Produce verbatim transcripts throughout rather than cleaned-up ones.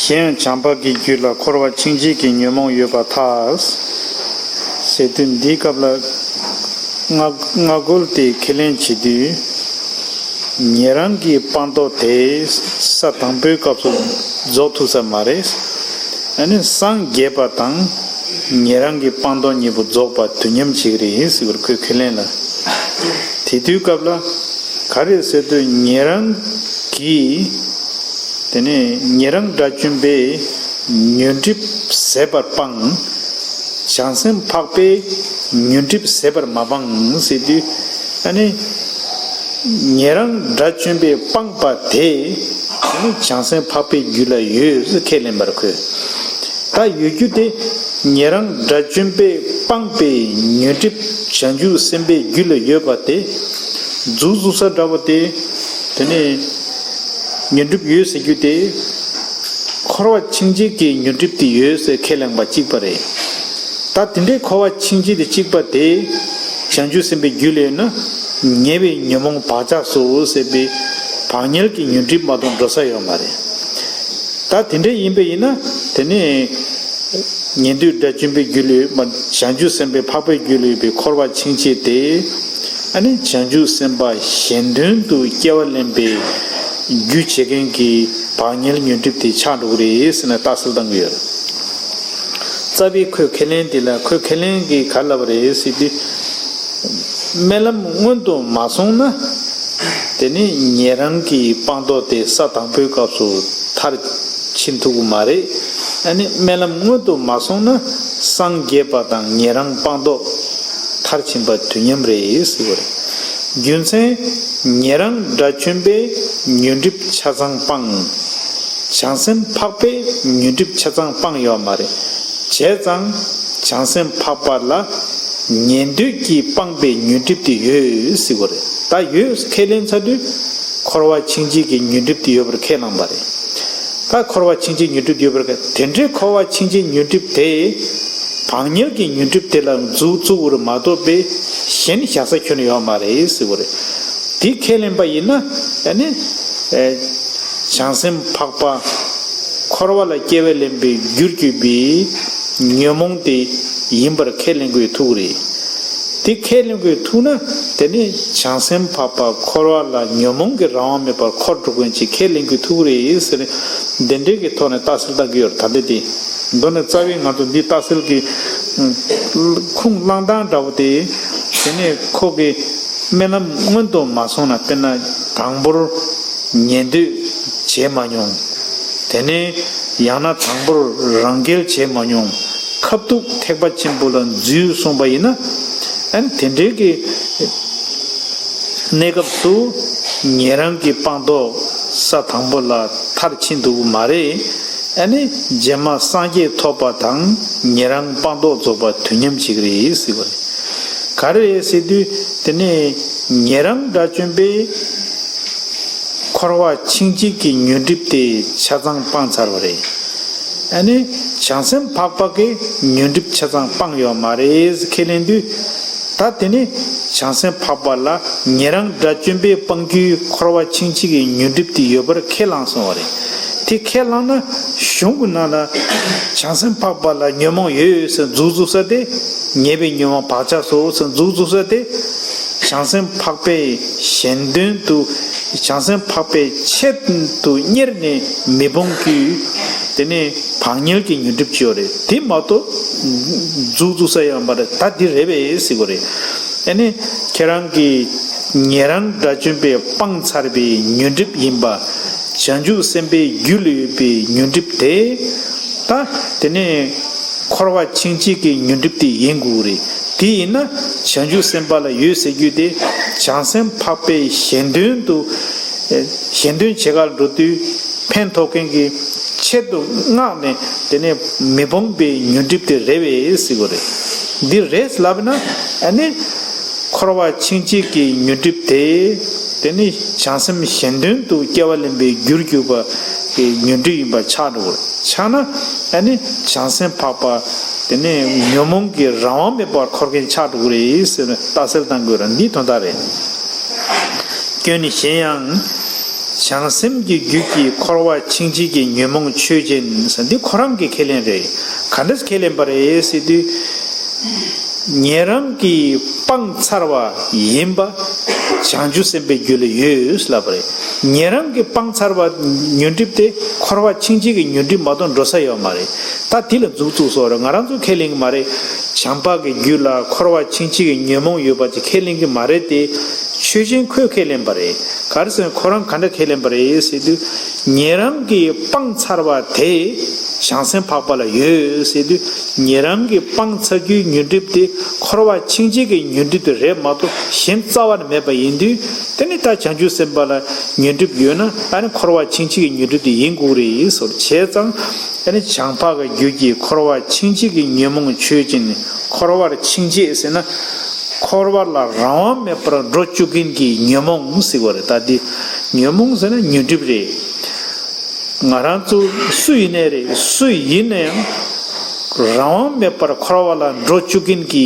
གཞན་ཡང་བྱམས་པ་གི་རྒྱུད་ལ་འཁོར་བ་འཆིང་བྱེད་ཀྱི་ཉོན་མོངས་ཡོད་པར་ཐལ། ཟེར་དུས་འདིའི་སྐབས་ལ་སྔ་སྔ་རྒོལ་དེ་ཁས་ལེན་བྱེད་དུས། ཉན་རང་གི་སྤངས་རྟོགས་དེ་ས་དང་པོའི་སྐབས་སུ་རྫོགས་ཐུབ་ས་མ་རེད། ཨ་ནི་སངས་རྒྱས་པ་དང་ཉན་རང་གི་སྤངས་རྟོགས་གཉིས་པོ་རྫོགས་པ་དུས་མཉམ་ཞིག་རེད་ཟེར་བར་ཁོས་ཁས་ལེན་ལ། དེ་དུས་སྐབས་ལ་ག་རེ་ཟེར་དུས་ཉན་རང་གིས། དེ་ནས་ཉན་རང་དགྲ་བཅོམ་པས་ཉོན་སྒྲིབ་ཟད་པར་སྤངས། བྱང་སེམས་འཕགས་པས་ཉོན་སྒྲིབ་ཟད་པར་མ་སྤངས་ཟེར་དུས། ཨ་ནི། ཉན་རང་དགྲ་བཅོམ་པས་སྤངས་པ་དེ། དེ་ནི་བྱང་སེམས་འཕགས་པའི་རྒྱུད་ལ་ཡོད་ཟེར་ཁས་ལེན་པར་ཁོས། ད་ཡོད་རྒྱུ་དེ། ཉན་རང་དགྲ་བཅོམ་པས་སྤངས་པའི་ཉོན་སྒྲིབ་བྱང་ཆུབ་སེམས་དཔའི་རྒྱུད་ལ་ཡོད་པ་དེ། རྫུ་འཛུགས་ས་འདྲ་བོ་དེ། དེ་ནས་ཉོན་སྒྲིབ་ཡོད་ཟེར་རྒྱུ་དེ། འཁོར་བ་འཆིང་བྱེད་ཀྱི་ཉོན་སྒྲིབ་དེ་ཡོད་ཟེར་ཁས་ལེན་པ་གཅིག་པ་རེད། ད་དེ་འདྲའི་འཁོར་བ་འཆིང་བྱེད་དེ་གཅིག་པ་དེ། བྱང་ཆུབ་སེམས་དཔའི་རྒྱུད་ལ་ཡོད་ན། ཉེས་པའི་ཉོན་མོངས་བག་ཆགས་སོ་ཟེར་བའི་བག་ཉལ་གྱི་ཉོན་སྒྲིབ་མ་གཏོགས་འགྲོ་ས་ཡོད་མ་རེད། ད་དེ་འདྲ་ཡིན་པ་ཡིན་ན་དེ་ནས་ཉན་ཐོས་དགྲ་བཅོམ་པའི་རྒྱུད་ལ་ཡོད་པ་བྱང་ཆུབ་སེམས་དཔའི་འཕགས་པའི་རྒྱུད་ལ་ཡོད་པའི་འཁོར་བ་འཆིང་བྱེད་དེ། ཨ་ནི་བྱང་ཆུབ་སེམས་དཔའ་གཞན་དོན་དུ་སྐྱེ་བ་ལེན་པའི་རྒྱུ་བྱེད་མཁན་གྱི་བག་ཉལ་ཉོན་སྒྲིབ་དེ་ཆགས་འགྲོ་གི་རེད་ཟེར་ནས་ལྟ་ཚུལ་བཏང་གི་ཡོད། རྩ་བའི་ཁོས་ཁས་ལེན་དེ་ལ་ཁོས་ཁས་ལེན་གྱི་ག་ལབ་རེད་ཟེར་དུས། སྨོན་ལམ་སྔོན་དུ་མ་སོང་ན། དེ་ནི་ཉན་རང་གི་སྤངས་རྟོགས་དེ་ས་དང་པོའི་སྐབས་སུ་མཐར་ཕྱིན་ཐུབ་ཀྱི་མ་རེད། ཨ་ནི་སྨོན་ལམ་སྔོན་དུ་མ་སོང་ན་སངས་རྒྱས་པ་དང་ཉན་རང་སྤངས་རྟོགས་མཐར་ཕྱིན་པ་དུས་མཉམ་རེད་ཟེར་བ་རེད། རྒྱུ་མཚན། ཉན་རང་དགྲ་བཅོམ་པས་ཉོན་སྒྲིབ་ཆ་ཚང་སྤངས། བྱང་སེམས་འཕགས་པས་ཉོན་སྒྲིབ་ཆ་ཚང་སྤངས་ཡོད་མ་རེད། བྱས་ཙང་བྱང་སེམས་འཕགས་པ་ལ་ཉན་ཐོས་ཀྱིས་སྤངས་པའི་ཉོན་སྒྲིབ་དེ་ཡོད་ཟེར་བ་རེད། ད་ཡོད་ཁས་ལེན་ཚར་དུས་འཁོར་བ་འཆིང་བྱེད་ཀྱི་ཉོན་སྒྲིབ་དེ་ཡོད་པར་ཁས་བླངས་པ་རེད། ད་འཁོར་བ་འཆིང་བྱེད་ཉོན་སྒྲིབ་ཡོད་པར་ཁས། དེ་འདྲའི་འཁོར་བ་འཆིང་བྱེད་ཉོན་སྒྲིབ་དེ། བག་ཉལ་གྱི་ཉོན་སྒྲིབ་དེ་ལ་མཛུབ་བཙུགས་པར་མ་གཏོགས་པའི་གཞན་བཞག་ས་ཁྱོན་ནས་ཡོད་མ་རེད་ཟེར་བ་རེད། དེ་ཁས་ལེན་པ་ཡིན་ན་ཨ་ནི། ཨེ། བྱང་སེམས་འཕགས་པ། འཁོར་བ་ལ་སྐྱེ་བ་ལེན་པའི་རྒྱུར་གྱུར་པའི་ཉོན་མོངས་དེ་ཡིན་པར་ཁས་ལེན་དགོས་ཐུག་རེད། དེ་ཁས་ལེན་དགོས་ཐུག་ན་དེ་ནི་བྱང་སེམས་འཕགས་པ་འཁོར་བ་ལ་ཉོན་མོངས་ཀྱི་རང་དབང་མེད་པར་འཁོར་འགྲོ་མཁན་ཅིག་ཁས་ལེན་དགོས་ཐུག་རེད་ཟེར་ནས་འདི་འདྲའི་གི་ཐོག་ནས་ལྟ་ཚུལ་བཏང་གི་ཡོད་རེད། ད་ལྟ་དེ་མདོར་ན་རྩ་བའི་ང་ཚོ་འདི་ལྟ་ཚུལ་གྱི་ཁུངས་བླངས་སྟངས་འདྲ་བོ་དེ། དེ་ནས་ཁོ་གི་སྨོན་ལམ་སྔོན་དུ་མ་སོང་ན་དཔེར་ན་དང་པོར་ཉན་ཐོས་བྱས་མ་མྱོང་། དེ་ནས་ཡང་ན་དང་པོར་རང་རྒྱལ་བྱས་མ་མྱོང་། ཁ་ཐུག་ཐེག་པ་ཆེན་པོ་ལ་འཛུལ་སོང་པ་ཡིན་ན། ཨ་ནི་དེ་འདྲའི་གི་གནས་སྐབས་སུ་ཉན་རང་གི་སྤངས་རྟོགས་ས་དང་པོ་ལ་མཐར་ཕྱིན་ཐུབ་ཀྱི་མ་རེད། ཨ་ནི་རྗེས་མ་སངས་རྒྱས་ཐོབ་པ་དང་ཉན་རང་སྤངས་རྟོགས་རྫོགས་པ་དུས་མཉམ་ཞིག་རེད་ཟེར་བ་རེད། ག་རེ་རེད་ཟེར་དུས་དེ་ནས་ཉན་རང་དགྲ་བཅོམ་པས་འཁོར་བ་འཆིང་བྱེད་ཀྱི་ཉོན་སྒྲིབ་དེ་ཆ་ཚང་སྤངས་ཚར་བ་རེད། ཨ་ནི་བྱང་སེམས་འཕགས་པ་གིས་ཉོན་སྒྲིབ་ཆ་ཚང་སྤངས་ཡོད་མ་རེད་ཁས་ལེན་དུས། ད་དེ་ནི་བྱང་སེམས་འཕགས་པ་ལ་ཉན་རང་དགྲ་བཅོམ་པས་སྤང་རྒྱུའི་འཁོར་བ་འཆིང་བྱེད་ཀྱི་ཉོན་སྒྲིབ་དེ་ཡོད་པར་ཁས་བླངས་སོང་བ་རེད། དེ་ཁས་བླངས་ན་གཞུང་གི་ནང་ལ་བྱང་སེམས་འཕགས་པ་ལ་ཉོན་མོངས་ཡོད་ཟེར་མཛུབ་བཙུགས་ས་དེ་ཉེས་པའི་ཉོན་མོངས་བག་ཆགས་སོ་ཟེར་མཛུབ་བཙུགས་ས་དེ། བྱང་སེམས་འཕགས་པའི་གཞན་དོན་དུ། བྱང་སེམས་འཕགས་པའི་ཆེད་དུ་གཉེར་ནས་མི་སྤོང་རྒྱུའི་དེ་ནས་བག་ཉལ་གྱི་ཉོན་སྒྲིབ་ཅིག་ཡོད་རེད། དེ་མ་གཏོགས་མཛུབ་བཙུགས་ས་ཡོད་མ་རེད། ད་འདི་རེད་པས་ཟེར་དགོས་རེད། ཨ་ནི་ཁྱེད་རང་གིས་ཉན་རང་དགྲ་བཅོམ་པས་སྤངས་ཚར་བའི་ཉོན་སྒྲིབ་ཡིན་པ། བྱང་ཆུབ་སེམས་དཔའི་རྒྱུད་ལ་ཡོད་པའི་ཉོན་སྒྲིབ་དེ། ད་དེ་ནས་འཁོར་བ་འཆིང་བྱེད་ཀྱི་ཉོན་སྒྲིབ་དེ་ཡིན་དགོས་རེད། དེ་ཡིན་ན་བྱང་ཆུབ་སེམས་དཔའ་ལ་ཡོད་ཟེར་རྒྱུ་དེ་བྱང་སེམས་འཕགས་པའི་གཞན་དོན་དུ། གཞན་དོན་བྱེད་གར་འགྲོ་དུས་ཕན་ཐོགས་མཁན་གྱི་ཆེད་དུ་མངགས་ནས་དེ་ནས་མི་སྤོང་པའི་ཉོན་སྒྲིབ་དེ་རེད་པས་ཟེར་དགོས་རེད། འདི་རེད་ལབ་ན་ཨ་ནི་འཁོར་བ་འཆིང་བྱེད་ཀྱི་ཉོན་སྒྲིབ་དེ་དེ་ནི་བྱང་སེམས་གཞན་དོན་དུ་སྐྱེ་བ་ལེན་པའི་རྒྱུར་གྱུར་པ་གི་ཉོན་སྒྲིབ་ཡིན་པ་ཆགས་འགྲོ་གི་རེད། ཆགས་ན་ཨ་ནི་བྱང་སེམས་འཕགས་པ་དེ་ནི་ཉོན་མོངས་ཀྱི་རང་དབང་མེད་པར་འཁོར་མཁན་ཆགས་འགྲོ་གི་རེད་ཟེར་ནས་ལྟ་ཚུལ་བཏང་དགོས་རེད། འདི་དོན་དག་རེད། སྐྱོན་ནི་གཞན་ཡང་ བྱང་སེམས་ཀྱི་རྒྱུད་ཀྱིས་འཁོར་བ་འཆིང་བྱེད་ཀྱི་ཉོན་མོངས་ཆོས་ཅན་ཟེར་འདི་ཁོ་རང་གི་ཁས་ལེན་རེད། ག་འདྲས་ཁས་ལེན་པ་རེད་ཟེར་དུས། ཉན་རང་གིས་སྤངས་ཚར་བ་ཡིན་པ་བྱང་ཆུབ་སེམས་དཔའི་རྒྱུད་ལ་ཡོད་ལབ་པ་རེད། ཉན་རང་གིས་སྤངས་ཚར་བ་ཉོན་སྒྲིབ་དེ་འཁོར་བ་འཆིང་བྱེད་ཀྱི་ཉོན་སྒྲིབ་མ་གཏོགས་འགྲོ་ས་ཡོད་མ་རེད། ད་དེ་ལ་མཛུབ་བཙུགས་སོ་རེད། ང་རང་ཚོ་ཁས་ལེན་གྱི་མ་རེད། བྱམས་པ་གི་རྒྱུད་ལ་འཁོར་བ་འཆིང་བྱེད་ཀྱི་ཉོན་མོངས་ཡོད་པ་ཅིག་ཁས་ལེན་གྱི་མ་རེད་དེ། ཆོས་ཅན་ཁོས་ཁས་ལེན་པ་རེད། ག་རེ་ཟེར་ན་ཁོ་རང་ག་འདྲ་ཁས་ལེན་པ་རེད་ཟེར་དུས། ཉན་རང་གིས་སྤངས་ཚར་བ་དེ་བྱང་སེམས་འཕགས་པ་ལ་ཡོད་ཟེར་དུས། ཉན་རང་གིས་སྤངས་ཚར་རྒྱུའི་ཉོན་སྒྲིབ་དེ་འཁོར་བ་འཆིང་བྱེད་ཀྱི་ཉོན་སྒྲིབ་དེ་རེད་མ་གཏོགས་གཞན་རྩ་བ་ནས་མེད་པ་ཡིན་དུས། དེ་ནི་ད་བྱང་ཆུབ་སེམས་དཔའ་ལ་ཉོན་སྒྲིབ་ཡོད་ན་ཨ་ནི་འཁོར་བ་འཆིང་བྱེད་ཀྱི་ཉོན་སྒྲིབ་དེ་ཡིན་དགོས་རེད་ཟེར་བྱས་ཙང་། ཨ་ནི་བྱང་འཕགས་ཀྱི་རྒྱུད་ཀྱིས་འཁོར་བ་འཆིང་བྱེད་ཀྱི་ཉོན་མོངས་ཆོས་ཅན། འཁོར་བར་འཆིང་བྱེད་ཟེར་ན། འཁོར་བ་ལ་རང་དབང་མེད་པར་འགྲོ་བཅུག་མཁན་གྱི་ཉོན་མོངས་ཟེར་བ་རེད། ད་འདི་ཉོན་མོངས་ཟེར་ན་ཉོན་སྒྲིབ་རེད། ང་རང་ཚོ་སུ་ཡིན་ནའི་རེད། སུ་ཡིན་ན་ཡང་རང་དབང་མེད་པར་འཁོར་བ་ལ་འགྲོ་བཅུག་མཁན་གྱི་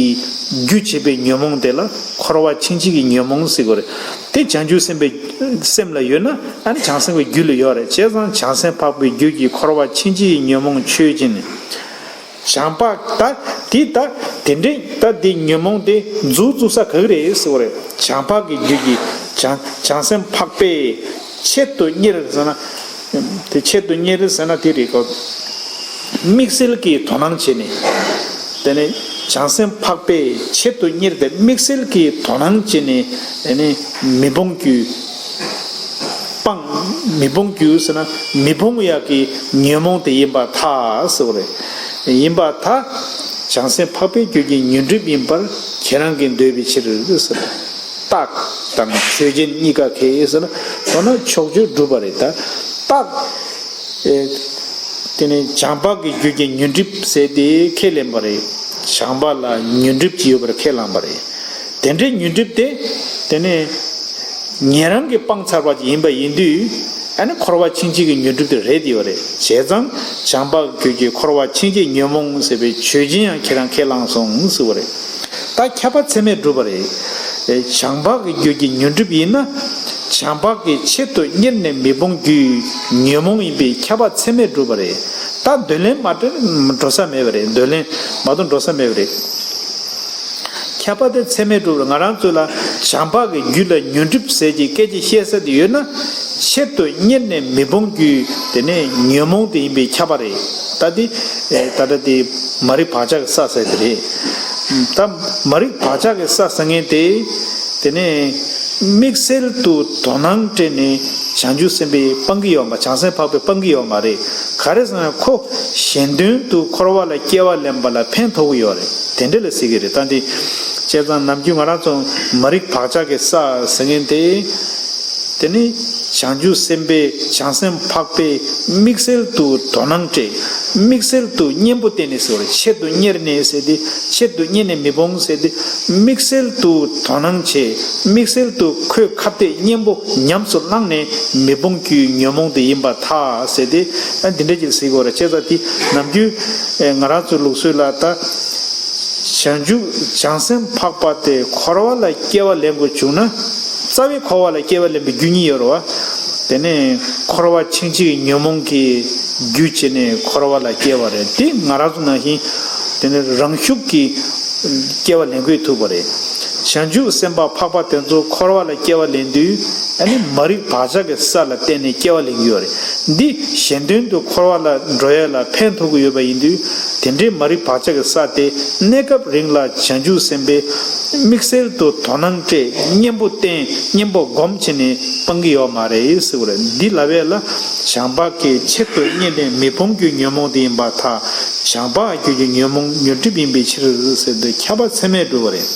རྒྱུ་བྱེད་པའི་ཉོན་མོངས་དེ་ལ་འཁོར་བ་འཆིང་བྱེད་ཀྱི་ཉོན་མོངས་ཟེར་བ་རེད། དེ་བྱང་ཆུབ་སེམས་དཔའི་སེམས་ལ་ཡོད་ན་ཨ་ནི་བྱང་སེམས་ཀྱི་རྒྱུད་ལ་ཡོད་རེད། བྱས་ཙང་བྱང་སེམས་འཕགས་པའི་རྒྱུད་ཀྱིས་འཁོར་བ་འཆིང་བྱེད་ཀྱི་ཉོན་མོངས་ཆོས་ཅན། བྱམས་པ་ད་དེ་ད་དེ་འདྲའི་ད་དེ་ཉོན་མོངས་དེ་མཛུབ་བཙུགས་ས་ག་གི་རེད་ཟེར་བ་རེད། བྱམས་པ་གི་རྒྱུད་ཀྱི་བྱང་བྱང་སེམས་འཕགས་པས་ཆེད་དུ་གཉེར་ཟེར་ན། དེ་ཆེད་དུ་གཉེར་ཟེར་ན་དེ་རེད་གོ། དམིགས་བསལ་གྱི་དོ་སྣང་བྱས་ནས། དེ་ནས་བྱང་སེམས་འཕགས་པས་ཆེད་དུ་གཉེར་ཏེ་དམིགས་བསལ་གྱི་དོ་སྣང་བྱས་ནས་དེ་ནས་མི་སྤོང་རྒྱུ། སྤང་། མི་སྤོང་རྒྱུ་ཟེར་ན་མི་སྤོང་ཡག་གི་ཉོན་མོངས་དེ་ཡིན་པར་ཐལ་ཟེར་བ་རེད། ཡིན་པར་ཐལ། བྱང་སེམས་འཕགས་པའི་རྒྱུད་ཀྱི་ཉོན་སྒྲིབ་ཡིན་པར་ཁྱེད་རང་གིས་འདོད་པའི་ཕྱིར་ཟེར། རྟགས་དང་ཆོས་ཅན་གཉིས་ཀ་གལ་ཟེར་ན་མདོར་ན་ཕྱོགས་ཆོས་གྲུབ་པ་རེད། ད་རྟགས། ཨེ། དེ་ནས་བྱམས་པ་གི་རྒྱུད་ཀྱི་ཉོན་སྒྲིབ་ཟེར་དེ་ཁས་ལེན་པ་རེད། བྱམས་པ་ལ་ཉོན་སྒྲིབ་ཅིག་ཡོད་པར་ཁས་བླངས་པ་རེད། དེ་འདྲའི་ཉོན་སྒྲིབ་དེ། དེ་ནས་ཉན་རང་གིས་སྤངས་ཚར་བ་ཅིག་ཡིན་པ་ཡིན་དུས། ཨ་ནི་འཁོར་བ་འཆིང་བྱེད་ཀྱི་ཉོན་སྒྲིབ་དེ་རེད་དེ་ཡོད་རེད། བྱས་ཙང་བྱམས་པ་རྒྱུད་ཀྱི་འཁོར་བ་འཆིང་བྱེད་ཉོན་མོངས་ཟེར་བའི་ཆོས་ཅན་ཡང་ཁྱེད་རང་ཁས་བླངས་སོང་ཟེར་བ་རེད། ད་ཁྱབ་པ་ཚད་མས་གྲུབ་པ་རེད། ཨེ། བྱམས་པ་གི་རྒྱུད་ཀྱི་ཉོན་སྒྲིབ་ཡིན་ན། བྱམས་པ་གི་ཆེད་དུ་གཉེར་ནས་མི་སྤོང་རྒྱུའི་ཉོན་མོངས་ཡིན་པས་ཁྱབ་པ་ཚད་མས་གྲུབ་པ་རེད། ད་འདོད་ལན་མ་སྤྲད་འགྲོ་ས་མེད་པ་རེད། འདོད་ལན་མ་གཏོགས་འགྲོ་ས་མེད་པ་རེད། ཁྱབ་པ་དེ་ཚད་མས་གྲུབ་རེད། ང་རང་ཚོ་ལ་བྱམས་པ་གི་རྒྱུད་ལ་ཉོན་སྒྲིབ་ཟེར་གྱི་སྐད་ཆ་བཤད་ས་དེ་ཡོད་ན། ཆེད་དུ་གཉེར་ནས་མི་སྤོང་རྒྱུའི་དེ་ནས་ཉོན་མོངས་དེ་ཡིན་པས་ཁྱབ་པ་རེད། ད་དེ་ད་ལྟ་དེ་མ་རིག་བག་ཆགས་ཀྱི་ས་ཟེར་དེ་རེད། ད་མ་རིག་བག་ཆགས་ཀྱི་ས་ཟེར་མཁན་དེ། དེ་ནས་དམིགས་བསལ་དུ་དོ་སྣང་སྤྲད་ནས་བྱང་ཆུབ་སེམས་དཔའི་སྤང་གི་ཡོད་མ། བྱང་སེམས་འཕགས་པའི་སྤང་གི་ཡོད་མ་རེད། ག་རེ་ཟེར་ན་ཁོ་གཞན་དོན་དུ་འཁོར་བ་ལ་སྐྱེ་བ་ལེན་པ་ལ་ཕན་ཐོགས་ཀྱི་ཡོད་རེད། དེ་འདྲ་ལ་ཟེར་གི་རེད། ད་འདི་བྱས་ཙང་ནམ་རྒྱུན་ང་རང་ཚོ་མ་རིག་བག་ཆགས་ཀྱི་ས་ཟེར་མཁན་དེ། དེ་ནི་བྱང་ཆུབ་སེམས་དཔའི་བྱང་སེམས་འཕགས་པས་དམིགས་བསལ་དུ་དོ་སྣང་སྤྲད། དམིགས་བསལ་དུ་གཉེན་པོ་བསྟེན་ནས་ཟེར་བ་རེད། ཆེད་དུ་གཉེར་ནས་ཟེར་ཏེ་ཆེད་དུ་གཉེར་ནས་མི་སྤོང་ཟེར་ཏེ་དམིགས་བསལ་དུ་དོ་སྣང་བྱས། དམིགས་བསལ་དུ་ཁོའི་ཁ་གཏད་གཉེན་པོ་ཉམས་སུ་བླངས་ནས་མི་སྤོང་རྒྱུའི་ཉོན་མོངས་དེ་ཡིན་པར་ཐལ་ཟེར་ཏེ། ཨ། འདི་འདྲ་ཅིག་ཟེར་དགོས་རེད། བྱས་ཙང་དེ་ནམ་རྒྱུན་ང་རང་ཚོའི་ལུགས་སྲོལ་ལ་ད་བྱང་ཆུབ་བྱང་སེམས་འཕགས་པ་དེ་འཁོར་བ་ལ་སྐྱེ་བ་ལེན་དགོས་བྱུང་ན། རྩ་བའི་འཁོར་བ་ལ་སྐྱེ་བ་ལེན་པའི་རྒྱུ་གཉིས་ཡོད་རེད་བ། དེ་ནས་འཁོར་བ་འཆིང་བྱེད་ཀྱི་ཉོན་མོངས་ཀྱི་རྒྱུ་བྱས་ནས་འཁོར་བ་ལ་སྐྱེ་བ་རེད། དེ་ང་རང་ཚོ་ནང་བཞིན་དེ་ནས་རང་ཤུགས་ཀྱིས་སྐྱེ་བ་ལེན་དགོས་ཐུག་པ་རེད། བྱང་ཆུབ་སེམས་དཔའ་འཕགས་པ་དེ་ཚོ་འཁོར་བ་ལ་སྐྱེ་བ་ལེན་དུས། ཨ་ནི་མ་རིག་བག་ཆགས་ཀྱི་ས་ལ་བརྟེན་ནས་སྐྱེ་བ་ལེན་གྱི་ཡོད་རེད། འདི་གཞན་དོན་དུ་འཁོར་བ་ལ་འགྲོ་ཡ་ལ་ཕན་ཐོགས་ཀྱི་ཡོད་པ་ཡིན་དུས། དེ་འདྲའི་མ་རིག་བག་ཆགས་ཀྱི་ས་དེ་གནས་སྐབས་རིང་ལ་བྱང་ཆུབ་སེམས་དཔའི་དམིགས་བསལ་དུ་དོ་སྣང་སྤྲད། གཉེན་པོ་བསྟེན། གཉེན་པོ་སྒོམ་བྱས་ནས་སྤང་གི་ཡོད་མ་རེད་ཟེར་བ་རེད། འདི་ལབ་ཡས་ལ་བྱམས་པ་གིས་ཆེད་དུ་གཉེར་ནས་མི་སྤོང་རྒྱུའི་ཉོན་མོངས་དེ་ཡིན་པར་ཐལ། བྱམས་པ་རྒྱུད་ཀྱི་ཉོན་མོངས་ཉོན་སྒྲིབ་ཡིན་པའི་ཕྱིར་ཟེར་དུས་ཁྱབ་པ་ཚད་མས་གྲུབ་པ་རེད།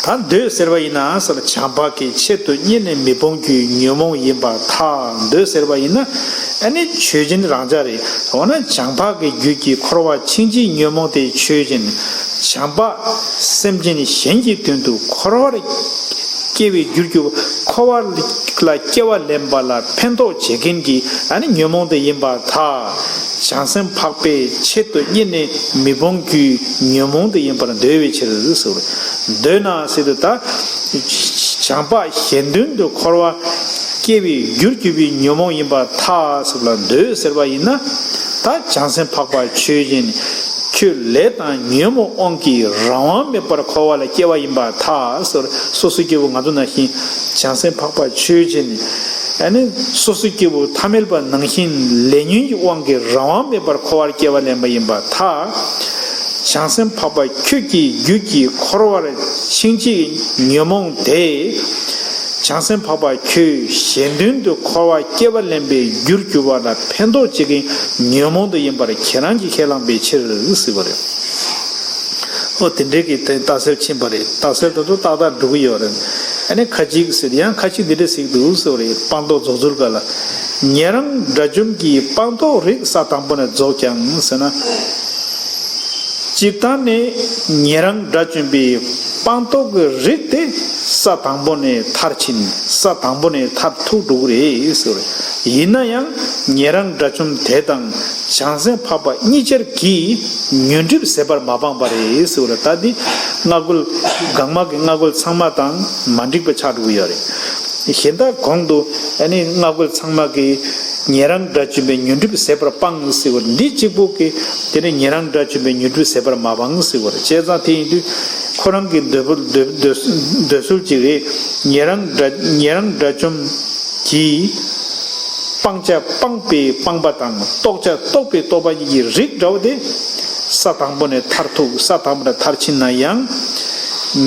ད་འདོད་ཟེར་བ་ཡིན་ན་ཟེར་ན་བྱམས་པ་གིས་ཆེད་དུ་གཉེར་ནས་མི་སྤོང་རྒྱུའི་ཉོན་མོངས་ཡིན་པར་ཐལ། འདོད་ཟེར་བ་ཡིན་ན་ཨ་ནི་ཆོས་ཅན་རང་འཇགས་རེད། འོ་ན་བྱམས་པ་གི་རྒྱུད་ཀྱི་འཁོར་བ་འཆིང་བྱེད་ཉོན་མོངས་དེ་ཆོས་ཅན། བྱམས་པ་སེམས་ཅན་གཞན་གྱི་དོན་དུ་འཁོར་བར་སྐྱེ་བའི་རྒྱུར་གྱུར་པ། འཁོར་བ་ལ་སྐྱེ་བ་ལེན་པ་ལ་ཕན་ཐོགས་བྱེད་མཁན་གྱི་ཨ་ནི་ཉོན་མོངས་དེ་ཡིན་པར་ཐལ། བྱང་སེམས་འཕགས་པས་ཆེད་དུ་གཉེར་ནས་མི་སྤོང་རྒྱུའི་ཉོན་མོངས་དེ་ཡིན་པར་འདོད་པའི་ཕྱིར་ཟེར། འདོད་ན་ཟེར་དུས་ད་བྱམས་པ་གཞན་དོན་དུ་འཁོར་བ་ སྐྱེ་བའི་རྒྱུར་གྱུར་པའི་ཉོན་མོངས་ཡིན་པར་ཐལ་ཟེར་བ་ལ་འདོད་ཟེར་བ་ཡིན་ན། ད་བྱང་སེམས་འཕགས་པ་ཆོས་ཅན། ཁྱོད་ལས་དང་ཉོན་མོངས་དབང་གིས་རང་དབང་མེད་པར་འཁོར་བ་ལ་སྐྱེ་བ་ཡིན་པར་ཐལ་ཟེར། སོ་སོའི་སྐྱེ་བོ་ང་ཚོ་ནང་བཞིན་བྱང་སེམས་འཕགས་པ་ཆོས་ཅན། ཨ་ནི་སོ་སོའི་སྐྱེ་བོ་ཐ་མལ་པ་ནང་བཞིན་ལས་ཉོན་གྱི་དབང་གིས་རང་དབང་མེད་པར་འཁོར་བར་སྐྱེ་བ་ལེན་པ་ཡིན་པར་ཐལ། བྱང་སེམས་འཕགས་པ་ཁྱོད་ཀྱི་རྒྱུད་ཀྱིས་འཁོར་བར་འཆིང་བྱེད་ཉོན་མོངས་དེ། བྱང་སེམས་འཕགས་པ་ཁྱོད་གཞན་དོན་དུ་འཁོར་བ་སྐྱེ་བ་ལེན་པའི་རྒྱུར་གྱུར་པ་ལ་ཕན་འདོགས་བྱེད་མཁན་ཉོན་མོངས་དེ་ཡིན་པར་ཁྱེད་རང་གིས་ཁས་བླངས་པའི་ཕྱིར་ཟེར་བ་རེད། ཨོ་དེ་འདྲའི་གི་དེ་རྟགས་གསལ་ཕྱིན་པ་རེད། རྟགས་གསལ་དེ་ཚོ་ཏག་ཏག་འགྲོ་གི་ཡོད་རེད། ཨ་ནི་ཁ་ཅིག་ཟེར་ཡང་ཁ་ཅིག་འདི་འདྲ་ཟེར་གྱི་འདུག་ཟེར་བ་རེད། སྤངས་རྟོགས་རྫོགས་ཚུལ་སྐབས་ལ། ཉན་རང་དགྲ་བཅོམ་གྱི་སྤངས་རྟོགས་རིགས་ས་དང་པོ་ནས་རྫོགས་ཀྱང་ཟེར་ན། སྤྱིར་བཏང་ནས་ཉན་རང་དགྲ་བཅོམ་པའི་སྤངས་རྟོགས་ཀྱི་རིགས་དེ་ས་དང་པོ་ནས་མཐར་ཕྱིན། ས་དང་པོ་ནས་མཐར་ཐུག་འགྲོ་གི་རེད་ཟེར་བ་རེད། ཡིན་ན་ཡང་ཉན་རང་དགྲ་བཅོམ་དེ་དང་བྱང་སེམས་འཕགས་པ་གཉིས་ཆར་གྱིས་ཉོན་སྒྲིབ་ཟད་པར་མ་སྤངས་པ་རེད་ཟེར་བ་རེད། ད་འདི་སྔ་རྒོལ་སྒང་མ་གི་སྔ་རྒོལ་ཚང་མ་དང་མ་འགྲིག་པ་ཆགས་འགྲོ་གི་ཡོད་རེད། གཞན་དག་གོང་དུ་ཨ་ནི་སྔ་རྒོལ་ཚང་མ་གིས་ཉན་རང་དགྲ་བཅོམ་པའི་ཉོན་སྒྲིབ་ཟད་པར་སྤངས་ཟེར་བ་འདི་གཅིག་པོ་གིས་དེ་ནི་ཉན་རང་དགྲ་བཅོམ་པའི་ཉོན་སྒྲིབ་ཟད་པར་མ་སྤངས་ཟེར་བ་རེད། བྱས་ཙང་དེ་ཡིན་དུས་ཁོ་རང་གི་འདོད་པ་འདོད་འདོད་འདོད་སྲོལ་གཅིག་རེད། ཉན་རང་དགྲ་ཉན་རང་དགྲ་བཅོམ་གྱིས་སྤང་བྱ་སྤངས་པའི་སྤངས་པ་དང་རྟོགས་བྱ་རྟོགས་པའི་རྟོགས་པ་གཉིས་ཀྱི་རིགས་འདྲ་བོ་དེ་ས་དང་པོ་ནས་མཐར་ཐུག་ས་དང་པོ་ནས་མཐར་ཕྱིན་ན་ཡང་།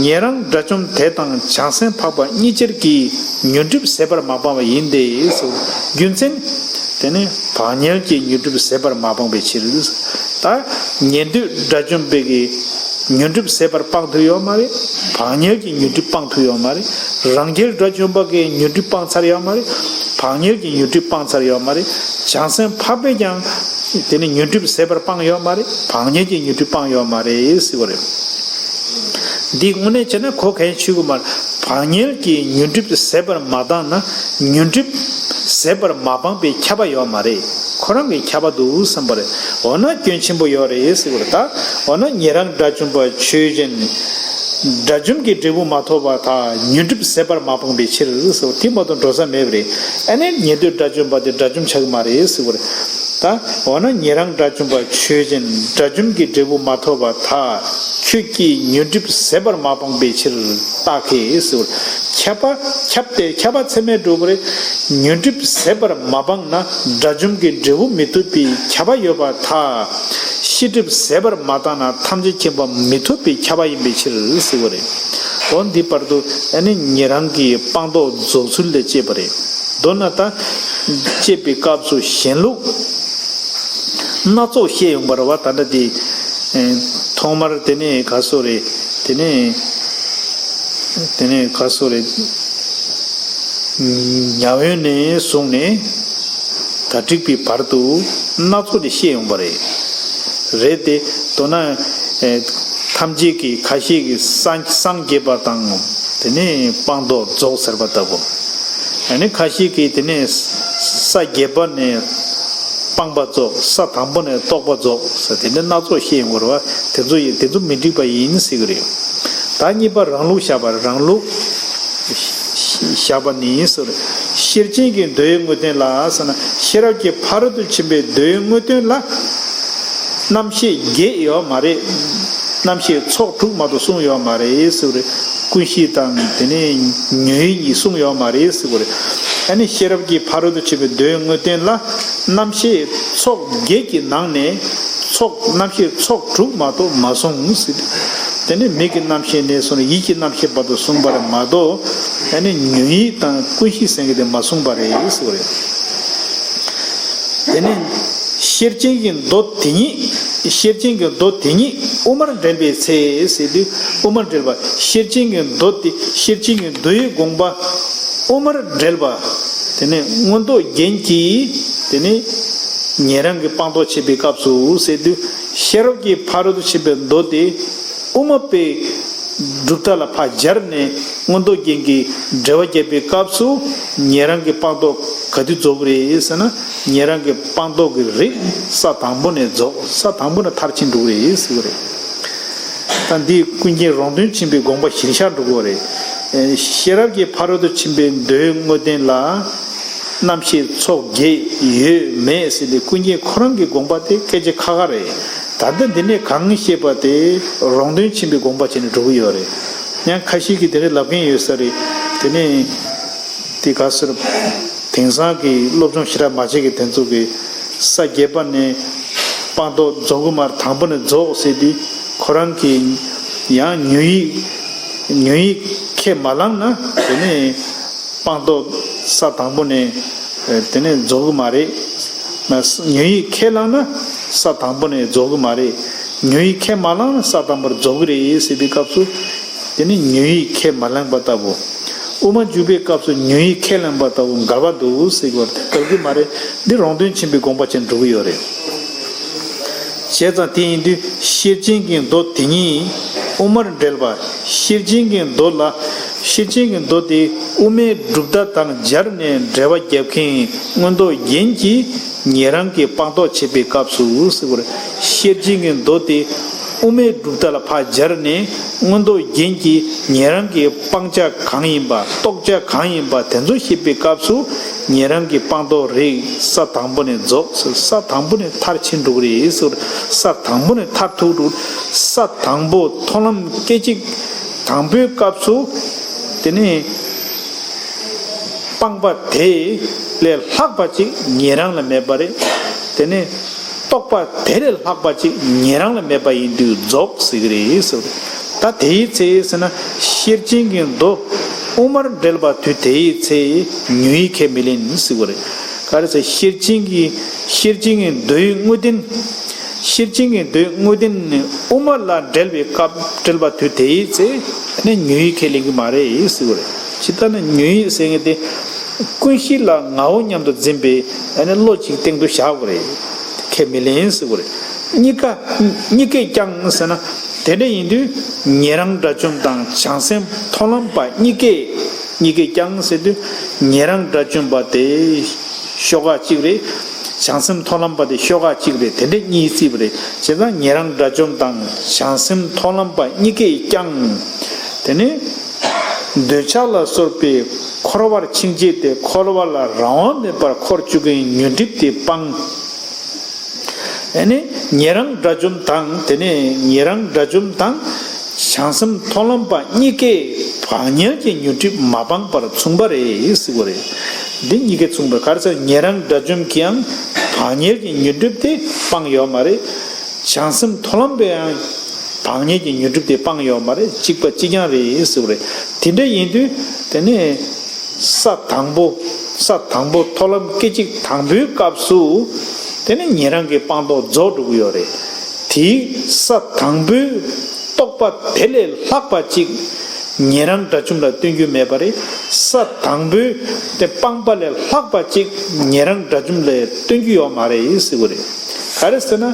ཉན་རང་དགྲ་བཅོམ་དེ་དང་བྱང་སེམས་འཕགས་པ་གཉིས་ཆར་གྱིས་ཉོན་སྒྲིབ་ཟད་པར་མ་སྤངས་པ་ཡིན་ཏེ་ཟེར། རྒྱུ་མཚན། དེ་ནི་བག་ཉལ་གྱི་ཉོན་སྒྲིབ་ཟད་པར་མ་སྤངས་པའི་ཕྱིར། ད་ཉན་ཐོས་དགྲ་བཅོམ་པའི་གི་ཉོན་སྒྲིབ་ཟད་པར་སྤངས་ཐུབ་ཡོད་མ་རེད། བག་ཉལ་གྱི་ཉོན་སྒྲིབ་སྤངས་ཐུབ་ཡོད་མ་རེད། རང་རྒྱལ་དགྲ་བཅོམ་པ་གིས་ཉོན་སྒྲིབ་སྤངས་ཚར་ཡོད་མ་རེད། བག་ཉལ་གྱི་ཉོན་སྒྲིབ་སྤངས་ཚར་ཡོད་མ་རེད། བྱང་སེམས་འཕགས་པས་ཀྱང་དེ་ནི་ཉོན་སྒྲིབ་ཟད་པར་སྤངས་ཡོད་མ་རེད། བག་ཉལ་གྱི་ཉོན་སྒྲིབ་སྤངས་ཡོད་མ་རེད་ཟེར་བ་རེད། འདི་དངོས་གནས་བྱས་ན་གོ་གལ་ཆེ་གི་མ་རེད། བག་ཉལ་གྱི་ཉོན་སྒྲིབ་ཟད་པར་མ་བཏང་ན་ཉོན་སྒྲིབ་ཟད་པར་མ་སྤངས་པའི་ཁྱབ་པ་ཡོད་མ་རེད། ཁོ་རང་གི་ཁྱབ་པ་འདུག་བསམ་པ་རེད། འོ་ན་སྐྱོན་ཆེན་པོ་ཡོད་རེད་ཟེར་བ་རེད། ད་འོ་ན་ཉན་རང་དགྲ་བཅོམ་པ་ཆོས་ཅན། དགྲ་བཅོམ་གྱི་འབྲས་བུ་མ་ཐོབ་པར་ཐལ། ཉོན་སྒྲིབ་ཟད་པར་མ་སྤངས་པའི་ཕྱིར་ཟེར་བ་དེ་མ་གཏོགས་འགྲོ་ས་མེད་པ་རེད། ཨ་ནི་ཉན་ཐོས་དགྲ་བཅོམ་པ་དེ་དགྲ་བཅོམ་ཆགས་ཀྱི་མ་རེད་ཟེར་བ་རེད། ད་འོ་ན་ཉན་རང་དགྲ་བཅོམ་པ་ཆོས་ཅན། དགྲ་བཅོམ་གྱི་འབྲས་བུ་མ་ཐོབ་པར་ཐལ། ཁྱོད་ཀྱིས་ཉོན་སྒྲིབ་ཟད་པར་མ་སྤངས་པའི་ཕྱིར་རྟགས་ཁས་ཟེར། ཁྱབ་པ་ཁྱབ་སྟེ་ཁྱབ་པ་ཚད་མས་གྲུབ་པ་རེད། ཉོན་སྒྲིབ་ཟད་པར་མ་སྤངས་ན་དགྲ་བཅོམ་གྱི་འབྲས་བུ་མི་ཐོབ་པའི་ཁྱབ་པ་ཡོད་པར་ཐལ། ཤེས་སྒྲིབ་ཟད་པར་མ་བཏང་ན་ཐམས་ཅད་མཁྱེན་པ་མི་ཐོབ་པའི་ཁྱབ་པ་ཡིན་པའི་ཕྱིར་ཟེར་བ་རེད། འོ་འདི་བར་དུ་ཨ་ནི་ཉན་རང་གི་སྤངས་རྟོགས་རྫོགས་ཚུལ་ལས་བཤད་པ་རེད། མདོར་ན་ད་བཤད་པའི་སྐབས་སུ་གཞན་ལུགས་སྣ་ཚོགས་བཤད་ཡོང་བ་རེད་བ། ད་ལྟ་དེ་ཐོག་མར་དེ་ནས་ག་སོ་རེད། དེ་ནས་དེ་ནས་ག་སོ་རེད། ཉ་འོད་ནས་བཟུང་ནས་ད་དྲེགས་པའི་བར་དུ་སྣ་ཚོགས་ནས་བཤད་ཡོང་བ་རེད། རེད་དེ་མདོར་ན་ཐམས་ཅད་ཀྱི་ཁ་ཤས་ཀྱིས་སངས་སངས་རྒྱས་པ་དང་དེ་ནས་སྤངས་རྟོགས་རྫོགས་ཟེར་བ་ལྟ་བུ། ཨ་ནི་ཁ་ཤས་ཀྱིས་དེ་ནས་ས་བརྒྱད་པ་ནས་སྤངས་པ་རྫོགས། ས་དང་པོ་ནས་རྟོགས་པ་རྫོགས་ཟེར་དེ་འདྲ་སྣ་ཚོགས་བཤད་ཡོང་གི་རེད་བ། དེ་ཚོ་ཡིན་དེ་ཚོ་མི་འགྲིག་པ་ཡིན་ཟེར་གི་རེད། ད་གཉིས་པ་རང་ལུགས་བཞག་པ་རང་ལུགས་བཞག་པ་ནི་ཟེར། ཤེར་ཕྱིན་གྱི་མདོའི་དངོས་བསྟན་ལ་ཟེར་ན་ཤེས་རབ་ཀྱི་ཕ་རོལ་ཏུ་ཕྱིན་པའི་མདོའི་དངོས་བསྟན་ལ་རྣམ་ཤེས་བརྒྱད་ཡོད་མ་རེད། རྣམ་ཤེས་ཚོགས་དྲུག་མ་གཏོགས་གསུངས་ཡོད་མ་རེད་ཟེར་བ་རེད། ཀུན་གཞི་དང་དེ་ནས་ཉོན་ཡིད་གཉིས་གསུངས་ཡོད་མ་རེད་ཟེར་བ་རེད། ཨ་ནི་ཤེས་རབ་ཀྱི་ཕ་རོལ་ཏུ་ཕྱིན་པའི་མདོའི་དངོས་བསྟན་ལ་རྣམ་ཤེས་ཚོགས་བརྒྱད་ཀྱི་ནང་ནས་ཚོགས་རྣམ་ཤེས་ཚོགས་དྲུག་མ་གཏོགས་མ་གསུངས་ཟེར། དེ་ནས་མིག་གི་རྣམ་ཤེས་ནས་བཟུང་ནས་ཡིད་ཀྱི་རྣམ་ཤེས་བར་དུ་གསུངས་པ་རེད་མ་གཏོགས་ཨ་ནི་ཉོན་ཡིད་དང་ཀུན་གཞི་ཟེར་མཁན་དེ་མ་གསུངས་པ་རེད་ཟེར་བ་རེད། དེ་ནས་ཤེར་ཕྱིན་གྱི་མདོ་དེ་ཉིད། ཤེར་ཕྱིན་གྱི་མདོ་དེ་ཉིད་དབུ་མར་འགྲེལ་པའི་ཚེ་ཟེར་དུས་དབུ་མར་འགྲེལ་པ་ཤེར་ཕྱིན་གྱི་མདོ་དེ་ཤེར་ཕྱིན་གྱི་མདོའི་དགོངས་པ་དབུ་མར་འགྲེལ་པ་དེ་ནས་མངོན་རྟོགས་རྒྱན་གྱིས་དེ་ནས་ཉན་རང་གི་སྤངས་རྟོགས་བྱེད་པའི་སྐབས་སུ་ཟེར་དུས་ཤེས་རབ་ཀྱི་ཕ་རོལ་ཏུ་ཕྱིན་པའི་མདོ་དེ། དབུ་མ་པའི་གྲུབ་མཐའ་ལ་ཕར་སྦྱར་ནས་མངོན་རྟོགས་རྒྱན་གྱི་འགྲེལ་པ་བརྒྱབ་པའི་སྐབས་སུ་ཉན་རང་གི་སྤངས་རྟོགས་ག་དུས་རྫོགས་པ་རེད་ཟེར་ན། ཉན་རང་གི་སྤངས་རྟོགས་ཀྱི་རིགས་ས་དང་པོ་ནས་རྫོགས། ས་དང་པོ་ནས་མཐར་ཕྱིན་འགྲོ་གི་རེད་ཟེར་གི་རེད། ད་འདི་ཀུན་མཁྱེན་རོང་སྟོན་ཆེན་པོའི་དགོངས་པ་གཞིར་བཞག་འགྲོ་གི་རེད། ཤེས་རབ་ཀྱི་ཕ་རོལ་ཏུ་ཕྱིན་པའི་མདོའི་དངོས་བསྟན་ལ། རྣམ་ཤེས་ཚོགས་བརྒྱད་ཡོད་མེད་ཟེར་ཏེ་ཀུན་མཁྱེན་ཁོ་རང་གི་དགོངས་པ་དེ་སྐད་ཆ་ཁ་ཁ་རེད། ད་ལྟ་འདི་ནས་གང་བཤད་པ་དེ་རོང་སྟོན་ཆེན་པོའི་དགོངས་པ་བྱས་ནས་འགྲོ་གི་ཡོད་རེད། ཡང་ཁ་ཤས་ཀྱིས་དེ་འདྲ་ལབ་མཁན་ཡོད་ས་རེད། དེ་ནས་དེ་ག་ཟེར། དེང་སང་གི་སློབ་སྦྱོང་ཞེ་དྲག་མ་བྱེད་མཁན་དེ་ཚོ་གིས་ས་བརྒྱད་པ་ནས་སྤངས་རྟོགས་རྫོགས་གི་མ་རེད། དང་པོ་ནས་རྫོགས་ཟེར་དུས་ཁོ་རང་གིས་ཡང་ཉོན་ཡིད་ཉོན་ཡིད་ཁས་མ་བླངས་ན་དེ་ནས་སྤངས་རྟོགས་ས་དང་པོ་ནས་དེ་ནས་རྫོགས་གི་མ་རེད། ཉོན་ཡིད་ཁས་བླངས་ན་ས་དང་པོ་ནས་རྫོགས་གི་མ་རེད། ཉོན་ཡིད་ཁས་མ་བླངས་ན་ས་དང་པོར་རྫོགས་གི་རེད་ཟེར་བའི་སྐབས་སུ། དེ་ནི་ཉོན་ཡིད་ཁས་མ་བླངས་པ་ལྟ་བུ། དབུ་མ་འཇུག་པའི་སྐབས་སུ་ཉོན་ཡིད་ཁས་བླངས་པ་ལྟ་བུ་འགལ་བ་འདུག་ཟེར་བར་འགལ་གྱི་མ་རེད། འདི་རོང་སྟོན་ཆེན་པོའི་དགོངས་པ་ཅན་འགྲོ་གི་ཡོད་རེད། བྱས་ཙང་དེ་ཡིན་དུས་ཤེར་ཕྱིན་གྱི་མདོ་དེ་ཉིད་དབུ་མར་འབྲེལ་བ། ཤེར་ཕྱིན་གྱི་མདོ་ལ། ཤེར་ཕྱིན་གྱི་མདོ་དེ་དབུ་མའི་གྲུབ་མཐའ་དང་སྦྱར་ནས་འགྲེལ་བ་རྒྱབ་མཁན་མངོན་རྟོགས་རྒྱན་གྱིས་ཉན་རང་གི་སྤངས་རྟོགས་བྱེད་པའི་སྐབས་སུ་ཟེར་བར། ཤེར་ཕྱིན་གྱི་མདོ་དེ་དབུ་མའི་གྲུབ་མཐའ་ལ་ཕར་སྦྱར་ནས་མངོན་རྟོགས་རྒྱན་གྱིས་ཉན་རང་གི་སྤང་བྱ་གང་ཡིན་པ། རྟོགས་བྱ་གང་ཡིན་པ་དེ་ཚོ་ཤེས་པའི་སྐབས་སུ་ཉན་རང་གི་སྤངས་རྟོགས་རིགས་ས་དང་པོ་ནས་རྫོགས། ས་དང་པོ་ནས་མཐར་ཕྱིན་འགྲོ་གི་རེད་ཟེར། ས་དང་པོ་ནས་མཐར་ཐུག་འགྲོ། ས་དང་པོ་མཐོང་ལམ་སྐད་ཅིག་དང་པོའི་སྐབས་སུ་དེ་ནས་སྤངས་པ་དེ་ལས་ལྷག་པ་ཅིག་ཉན་རང་ལ་མེད་པ་རེད། དེ་ནས་རྟོགས་པ་དེ་ལས་ལྷག་པ་ཅིག་ཉན་རང་ལ་མེད་པ་ཡིན་དུས་རྫོགས་ཟེར་གི་རེད་ཟེར། ད་དེའི་ཚེ་ཟེར་ན་ཤེར་ཕྱིན་གྱི་མདོ་དབུ་མར་འབྲེལ་བ་དུས་དེའི་ཚེ་ཉོན་ཡིད་ཁས་མི་ལེན་ཟེར་གི་རེད། ག་རེ་ཟེར། ཤེར་ཕྱིན་གྱི་ཤེར་ཕྱིན་གྱི་མདོའི་དངོས་བསྟན། ཤེར་ཕྱིན་གྱི་མདོའི་དངོས་བསྟན་ནི་དབུ་མ་ལ་འབྲེལ་བའི་སྐབས་འབྲེལ་བ་དུས་དེའི་ཚེ་ནི་ཉོན་ཡིད་ཁས་ལེན་གྱི་མ་རེད་ཟེར་གི་རེད། ཇི་ལྟར་ན་ཉོན་ཡིད་ཟེར་མཁན་དེ་ཀུན་གཞི་ལ་ངའོ་སྙམ་དུ་འཛིན་པའི་ཨ་ནི་བློ་གཅིག་སྟེང་དུ་བཞག་དགོས་རེད། ཁས་མི་ལེན་ཟེར་དགོས་རེད། གཉིས་ཀ་གཉིས་ཀས་ཀྱང་ཟེར་ན་དེ་འདྲ་ཡིན་དུས་ཉན་རང་དགྲ་བཅོམ་དང་བྱང་སེམས་མཐོང་ལམ་པ་གཉིས་ཀས་གཉིས་ཀས་ཀྱང་ཟེར་དུས་ཉན་རང་དགྲ་བཅོམ་པ་དེ་ཤོག་ཁག་གཅིག་རེད། བྱང་སེམས་མཐོང་ལམ་པ་དེ་ཤོག་ཁག་གཅིག་རེད། དེ་འདྲ་གཉིས་བརྩིས་པ་རེད། བྱས་ཙང་ཉན་རང་དགྲ་བཅོམ་དང་བྱང་སེམས་མཐོང་ལམ་པ་གཉིས་ཀས་ཀྱང་། དེ་ནས་འདོད་ཆགས་ལ་སོགས་པའི་འཁོར་བར་འཆིང་བྱེད་དེ་འཁོར་བ་ལ་རང་དབང་མེད་པར་འཁོར་བཅུག་མཁན་ཉོན་སྒྲིབ་དེ་སྤང་། ཨ་ནི་ཉན་རང་དགྲ་བཅོམ་དང་དེ་ནས་ཉན་རང་དགྲ་བཅོམ་དང་བྱང་སེམས་མཐོང་ལམ་པ་གཉིས་ཀས་བག་ཉལ་གྱི་ཉོན་སྒྲིབ་མ་སྤངས་པར་མཚུངས་པ་རེད་ཟེར་གྱི་རེད། འདི་གཉིས་ཀས་མཚུངས་པར། ག་རེ་ཟེར། ཉན་རང་དགྲ་བཅོམ་གྱིས་ཡང་བག་ཉལ་གྱི་ཉོན་སྒྲིབ་དེ་སྤངས་ཡོད་མ་རེད། བྱང་སེམས་མཐོང་ལམ་པས་ཡང་བག་ཉལ་གྱི་ཉོན་སྒྲིབ་དེ་སྤངས་ཡོད་མ་རེད། གཅིག་པ་གཅིག་རྐྱང་རེད་ཟེར་གྱི་རེད། དེ་འདྲ་ཡིན་དུས་དེ་ནས་ས་དང་པོ་ས་དང་པོ་མཐོང་ལམ་སྐད་ཅིག་དང་པོའི་སྐབས་སུ་དེ་ནས་ཉན་རང་གི་སྤངས་རྟོགས་རྫོགས་འགྲོ་གི་ཡོད་རེད། དེའི་ས་དང་པོའི་རྟོགས་པ་དེ་ལས་ལྷག་པ་ཅིག་ཉན་རང་དགྲ་བཅོམ་ལ་སྟོན་རྒྱུ་མེད་པ་རེད། ས་དང་པོའི་དེ་སྤངས་པ་ལས་ལྷག་པ་ཅིག་ཉན་རང་དགྲ་བཅོམ་ལ་སྟོན་རྒྱུ་ཡོད་མ་རེད་ཟེར་གྱི་རེད། ག་རེ་ཟེར་ན།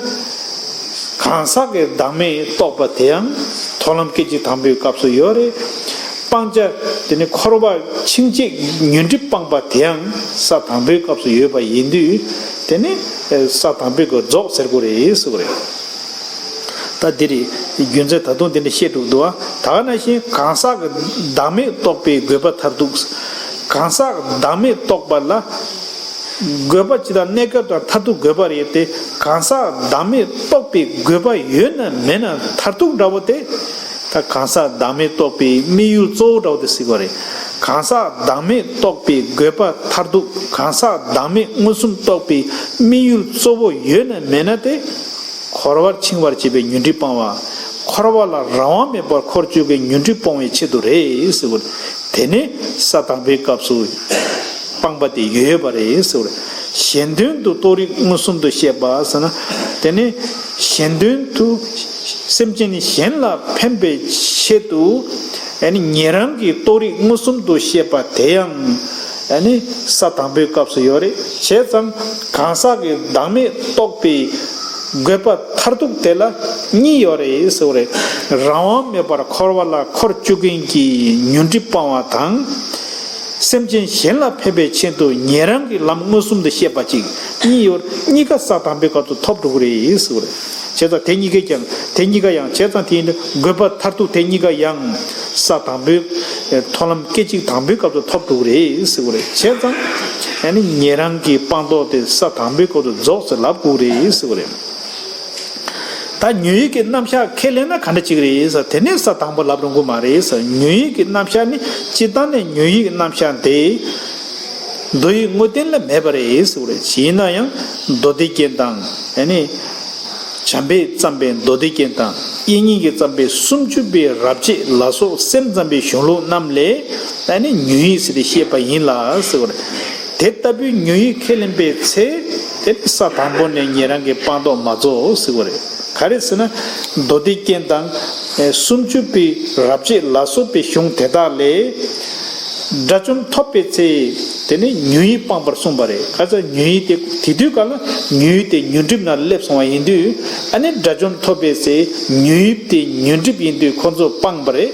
གང་ཟག་གི་བདག་མེད་རྟོགས་པ་དེ་ཡང་མཐོང་ལམ་སྐད་ཅིག་དང་པོའི་སྐབས་སུ་ཡོད་རེད། སྤང་བྱ་དེ་ནི་འཁོར་བ་འཆིང་བྱེད་ཉོན་སྒྲིབ་སྤངས་པ་དེ་ཡང་ས་དང་པོའི་སྐབས་སུ་ཡོད་པ་ཡིན་དུས་དེ་ནི་ས་དང་པོའི་གི་རྫོགས་ཟེར་དགོས་རེད་ཟེར་དགོས་རེད། ད་འདི་རེད། རྒྱུ་མཚན་ད་དུང་འདི་འདྲ་བཤད་འགྲོ་གི་འདུག་ཨ། ད་ག་ནང་བཞིན་གང་ཟག་གི་བདག་མེད་རྟོགས་པའི་དགོས་པ་མཐར་ཐུག་གང་ཟག་བདག་མེད་རྟོགས་པ་ལ། དགོས་པ་ཇི་ལྟར་གནས་སྐབས་དང་མཐར་ཐུག་དགོས་པ་རེད་དེ། གང་ཟག་བདག་མེད་རྟོགས་པའི་དགོས་པ་ཡོད་ན་མེད་ན་མཐར་ཐུག་འདྲ་བོ་དེ། ད་གང་ཟག་བདག་མེད་རྟོགས་པའི་དམིགས་ཡུལ་གཙོ་བོ་འདྲ་བོ་དེ་ཟེར་བ་རེད། གང་ཟག་བདག་མེད་རྟོགས་པའི་དགོས་པ་མཐར་ཐུག་གང་ཟག་བདག་མེད་མངོན་སུམ་རྟོགས་པའི་དམིགས་ཡུལ་གཙོ་བོ་ཡོད་ན་མེད་ན་དེ། འཁོར་བར་འཆིང་བར་བྱེད་པའི་ཉོན་སྒྲིབ་སྤང་བ། འཁོར་བ་ལ་རང་དབང་མེད་པར་འཁོར་བཅུག་པའི་ཉོན་སྒྲིབ་སྤོང་བའི་ཆེད་དུ་རེད་ཟེར་བ། དེ་ནི་ས་དང་པོའི་སྐབས་སུ་སྤངས་པ་དེ་ཡོད་པ་རེད་ཟེར་བ། གཞན་དོན་དུ་རྟོགས་རིགས་མངོན་སུམ་དུ་བཤད་པ་ཟེར་ན། དེ་ནི་གཞན་དོན་དུ་སེམས་ཅན་གཞན་ལ་ཕན་པའི་ཆེད་དུ་ཨ་ནི་ཉན་རང་གི་རྟོགས་རིགས་མངོན་སུམ་དུ་བཤད་པ་དེ་ཡང་ཨ་ནི་ས་དང་པོའི་སྐབས་སུ་ཡོད་རེད། བྱས་ཙང་གང་ཟག་གི་བདག་མེད་རྟོགས་པའི་དགོས་པ་མཐར་ཐུག་དེ་ལ་གཉིས་ཡོད་རེད་ཟེར་བ་རེད། རང་དབང་མེད་པར་འཁོར་བ་ལ་འཁོར་བཅུག་མཁན་གྱི་ཉོན་སྒྲིབ་སྤང་བ་དང་། སེམས་ཅན་གཞན་ལ་ཕན་པའི་ཆེད་དུ་ཉན་རང་གི་ལམ་མངོན་སུམ་དུ་བཤད་པ་གཅིག་གཉིས་ཡོད། གཉིས་ཀ་ས་དང་པོའི་སྐབས་སུ་ཐོབ་འགྲོ་གི་རེད་ཟེར་བ་རེད། བྱས་ཙང་དེ་གཉིས་ཀས་ཀྱང་དེ་གཉིས་ཀ་ཡང་བྱས་ཙང་དེ་ཡིན་དུས་དགོས་པ་མཐར་ཐུག་དེ་གཉིས་ཀ་ཡང་ས་དང་པོའི་ མཐོང་ལམ་སྐད་ཅིག་དང་པོའི་སྐབས་སུ་ཐོབ་འགྲོ་གི་རེད་ཟེར་གྱི་རེད། བྱས་ཙང་ཨ་ནི་ཉན་རང་གི་སྤངས་རྟོགས་དེ་ས་དང་པོའི་སྐབས་སུ་རྫོགས་ཟེར་ལབ་དགོས་རེད་ཟེར་གྱི་རེད། ད་ཉོན་ཡིད་ཀྱི་རྣམ་གཞག་ཁས་ལེན་ན་ག་འདྲ་ཅིག་རེད་ཟེར། དེ་ནས་ས་དང་པོ་ལབ་རུང་གི་མ་རེད་ཟེར། ཉོན་ཡིད་ཀྱི་རྣམ་གཞག་ནི་སྤྱིར་བཏང་ནས་ཉོན་ཡིད་ཀྱི་རྣམ་གཞག་དེ་མདོ་ཡི་དངོས་བསྟན་ལ་མེད་པ་རེད་ཟེར་གྱི་རེད། ཡིན་ན་ཡང་མདོ་སྡེ་རྒྱན་དང་ཨ་ནི། བྱམས་པས་བརྩམས་པའི་མདོ་སྡེ་རྒྱན་དང་། དབྱིག་གཉེན་གྱིས་བརྩམས་པའི་སུམ་ཅུ་པའི་རབ་བྱེད་ལ་སོགས་སེམས་ཙམ་པའི་གཞུང་ལུགས་རྣམས་ལས་ཨ་ནི་ཉོན་ཡིད་ཟེར་ཏེ་བཤད་པ་ཡིན་ལ་ཟེར་བ་རེད། དེ་ལྟ་བུའི་ཉོན་ཡིད་ཁས་ལེན་པའི་ཚེ། དེ་ནི་ས་དང་པོ་ནས་ཉན་རང་གི་སྤངས་རྟོགས་མ་རྫོགས་ཟེར་བ་རེད། ག་རེ་ཟེར་ན། མདོ་སྡེ་རྒྱན་དང་། སུམ་ཅུ་པའི་རབ་བྱེད་ལ་སོགས་པའི་གཞུང་དེ་དག་ལས། དགྲ་བཅོམ་ཐོབ་པའི་ཚེ། དེ་ནི་ཉོན་ཡིད་སྤངས་པར་གསུངས་པ་རེད། ཁ་ཚ་ཉོན་ཡིད་དེ་དེ་དུས་ག་ལ་ཉོན་ཡིད་དེ་ཉོན་སྒྲིབ་ནང་སླེབས་སོང་བ་ཡིན་དུས། ཨ་ནི་དགྲ་བཅོམ་ཐོབ་པའི་ཚེ་ཉོན་ཡིད་དེ་ཉོན་སྒྲིབ་ཡིན་དུས་ཁོ་ཚོ་སྤངས་པ་རེད།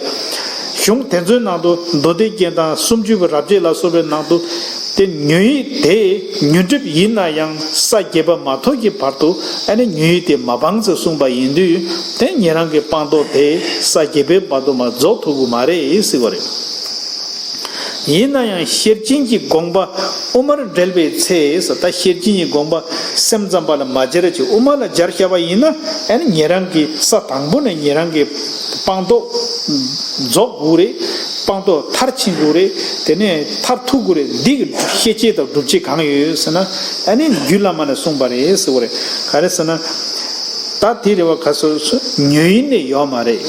གཞུང་དེ་ཚོའི་ནང་དུ་མདོ་སྡེ་རྒྱན་དང་སུམ་ཅུ་པའི་རབ་བྱེད་ལ་སོགས་པའི་ནང་དུ། དེ་ཉོན་ཡིད་དེ་ཉོན་སྒྲིབ་ཡིན་ན་ཡང་ས་བརྒྱད་པ་མ་ཐོབ་ཀྱི་བར་དུ་ཨ་ནི་ཉོན་ཡིད་དེ་མ་སྤངས་ཟེར་གསུངས་པ་ཡིན་དུས། དེ་ཉན་རང་གི་སྤངས་རྟོགས་དེ་ས་བརྒྱད་པའི་བར་དུ་མ་རྫོགས་ཐུབ་ཀྱི་མ་རེད་ཟེར་བ་རེད། ཡིན་ན་ཡང་ཤེར་ཕྱིན་གྱི་དགོངས་པ་དབུ་མར་འགྲེལ་བའི་ཚེ་ཟེར། ད་ཤེར་ཕྱིན་གྱི་དགོངས་པ་སེམས་ཙམ་པ་ལ་མ་སྦྱར་ཅིག་དབུ་མ་ལ་སྦྱར་བཞག་པ་ཡིན་ན། ཨ་ནི་ཉན་རང་གི་ས་དང་པོ་ནས་ཉན་རང་གི་སྤངས་རྟོགས་རྫོགས་དགོས་རེད། སྤངས་རྟོགས་མཐར་ཕྱིན་དགོས་རེད། དེ་ནས་མཐར་ཐུག་དགོས་རེད། འདི་གི་ཤེས་བྱེད་དང་སྒྲུབ་བྱེད་གང་ཡོད་ཟེར་ན། ཨ་ནི་རྒྱུད་བླ་མ་ནས་གསུངས་པ་རེད་ཟེར་བ་རེད། ག་རེ་ཟེར་ན། ད་དེ་རེད་བ། ག་སོ་སོ་ཉོན་ཡིད་ནས་ཡོད་མ་རེད།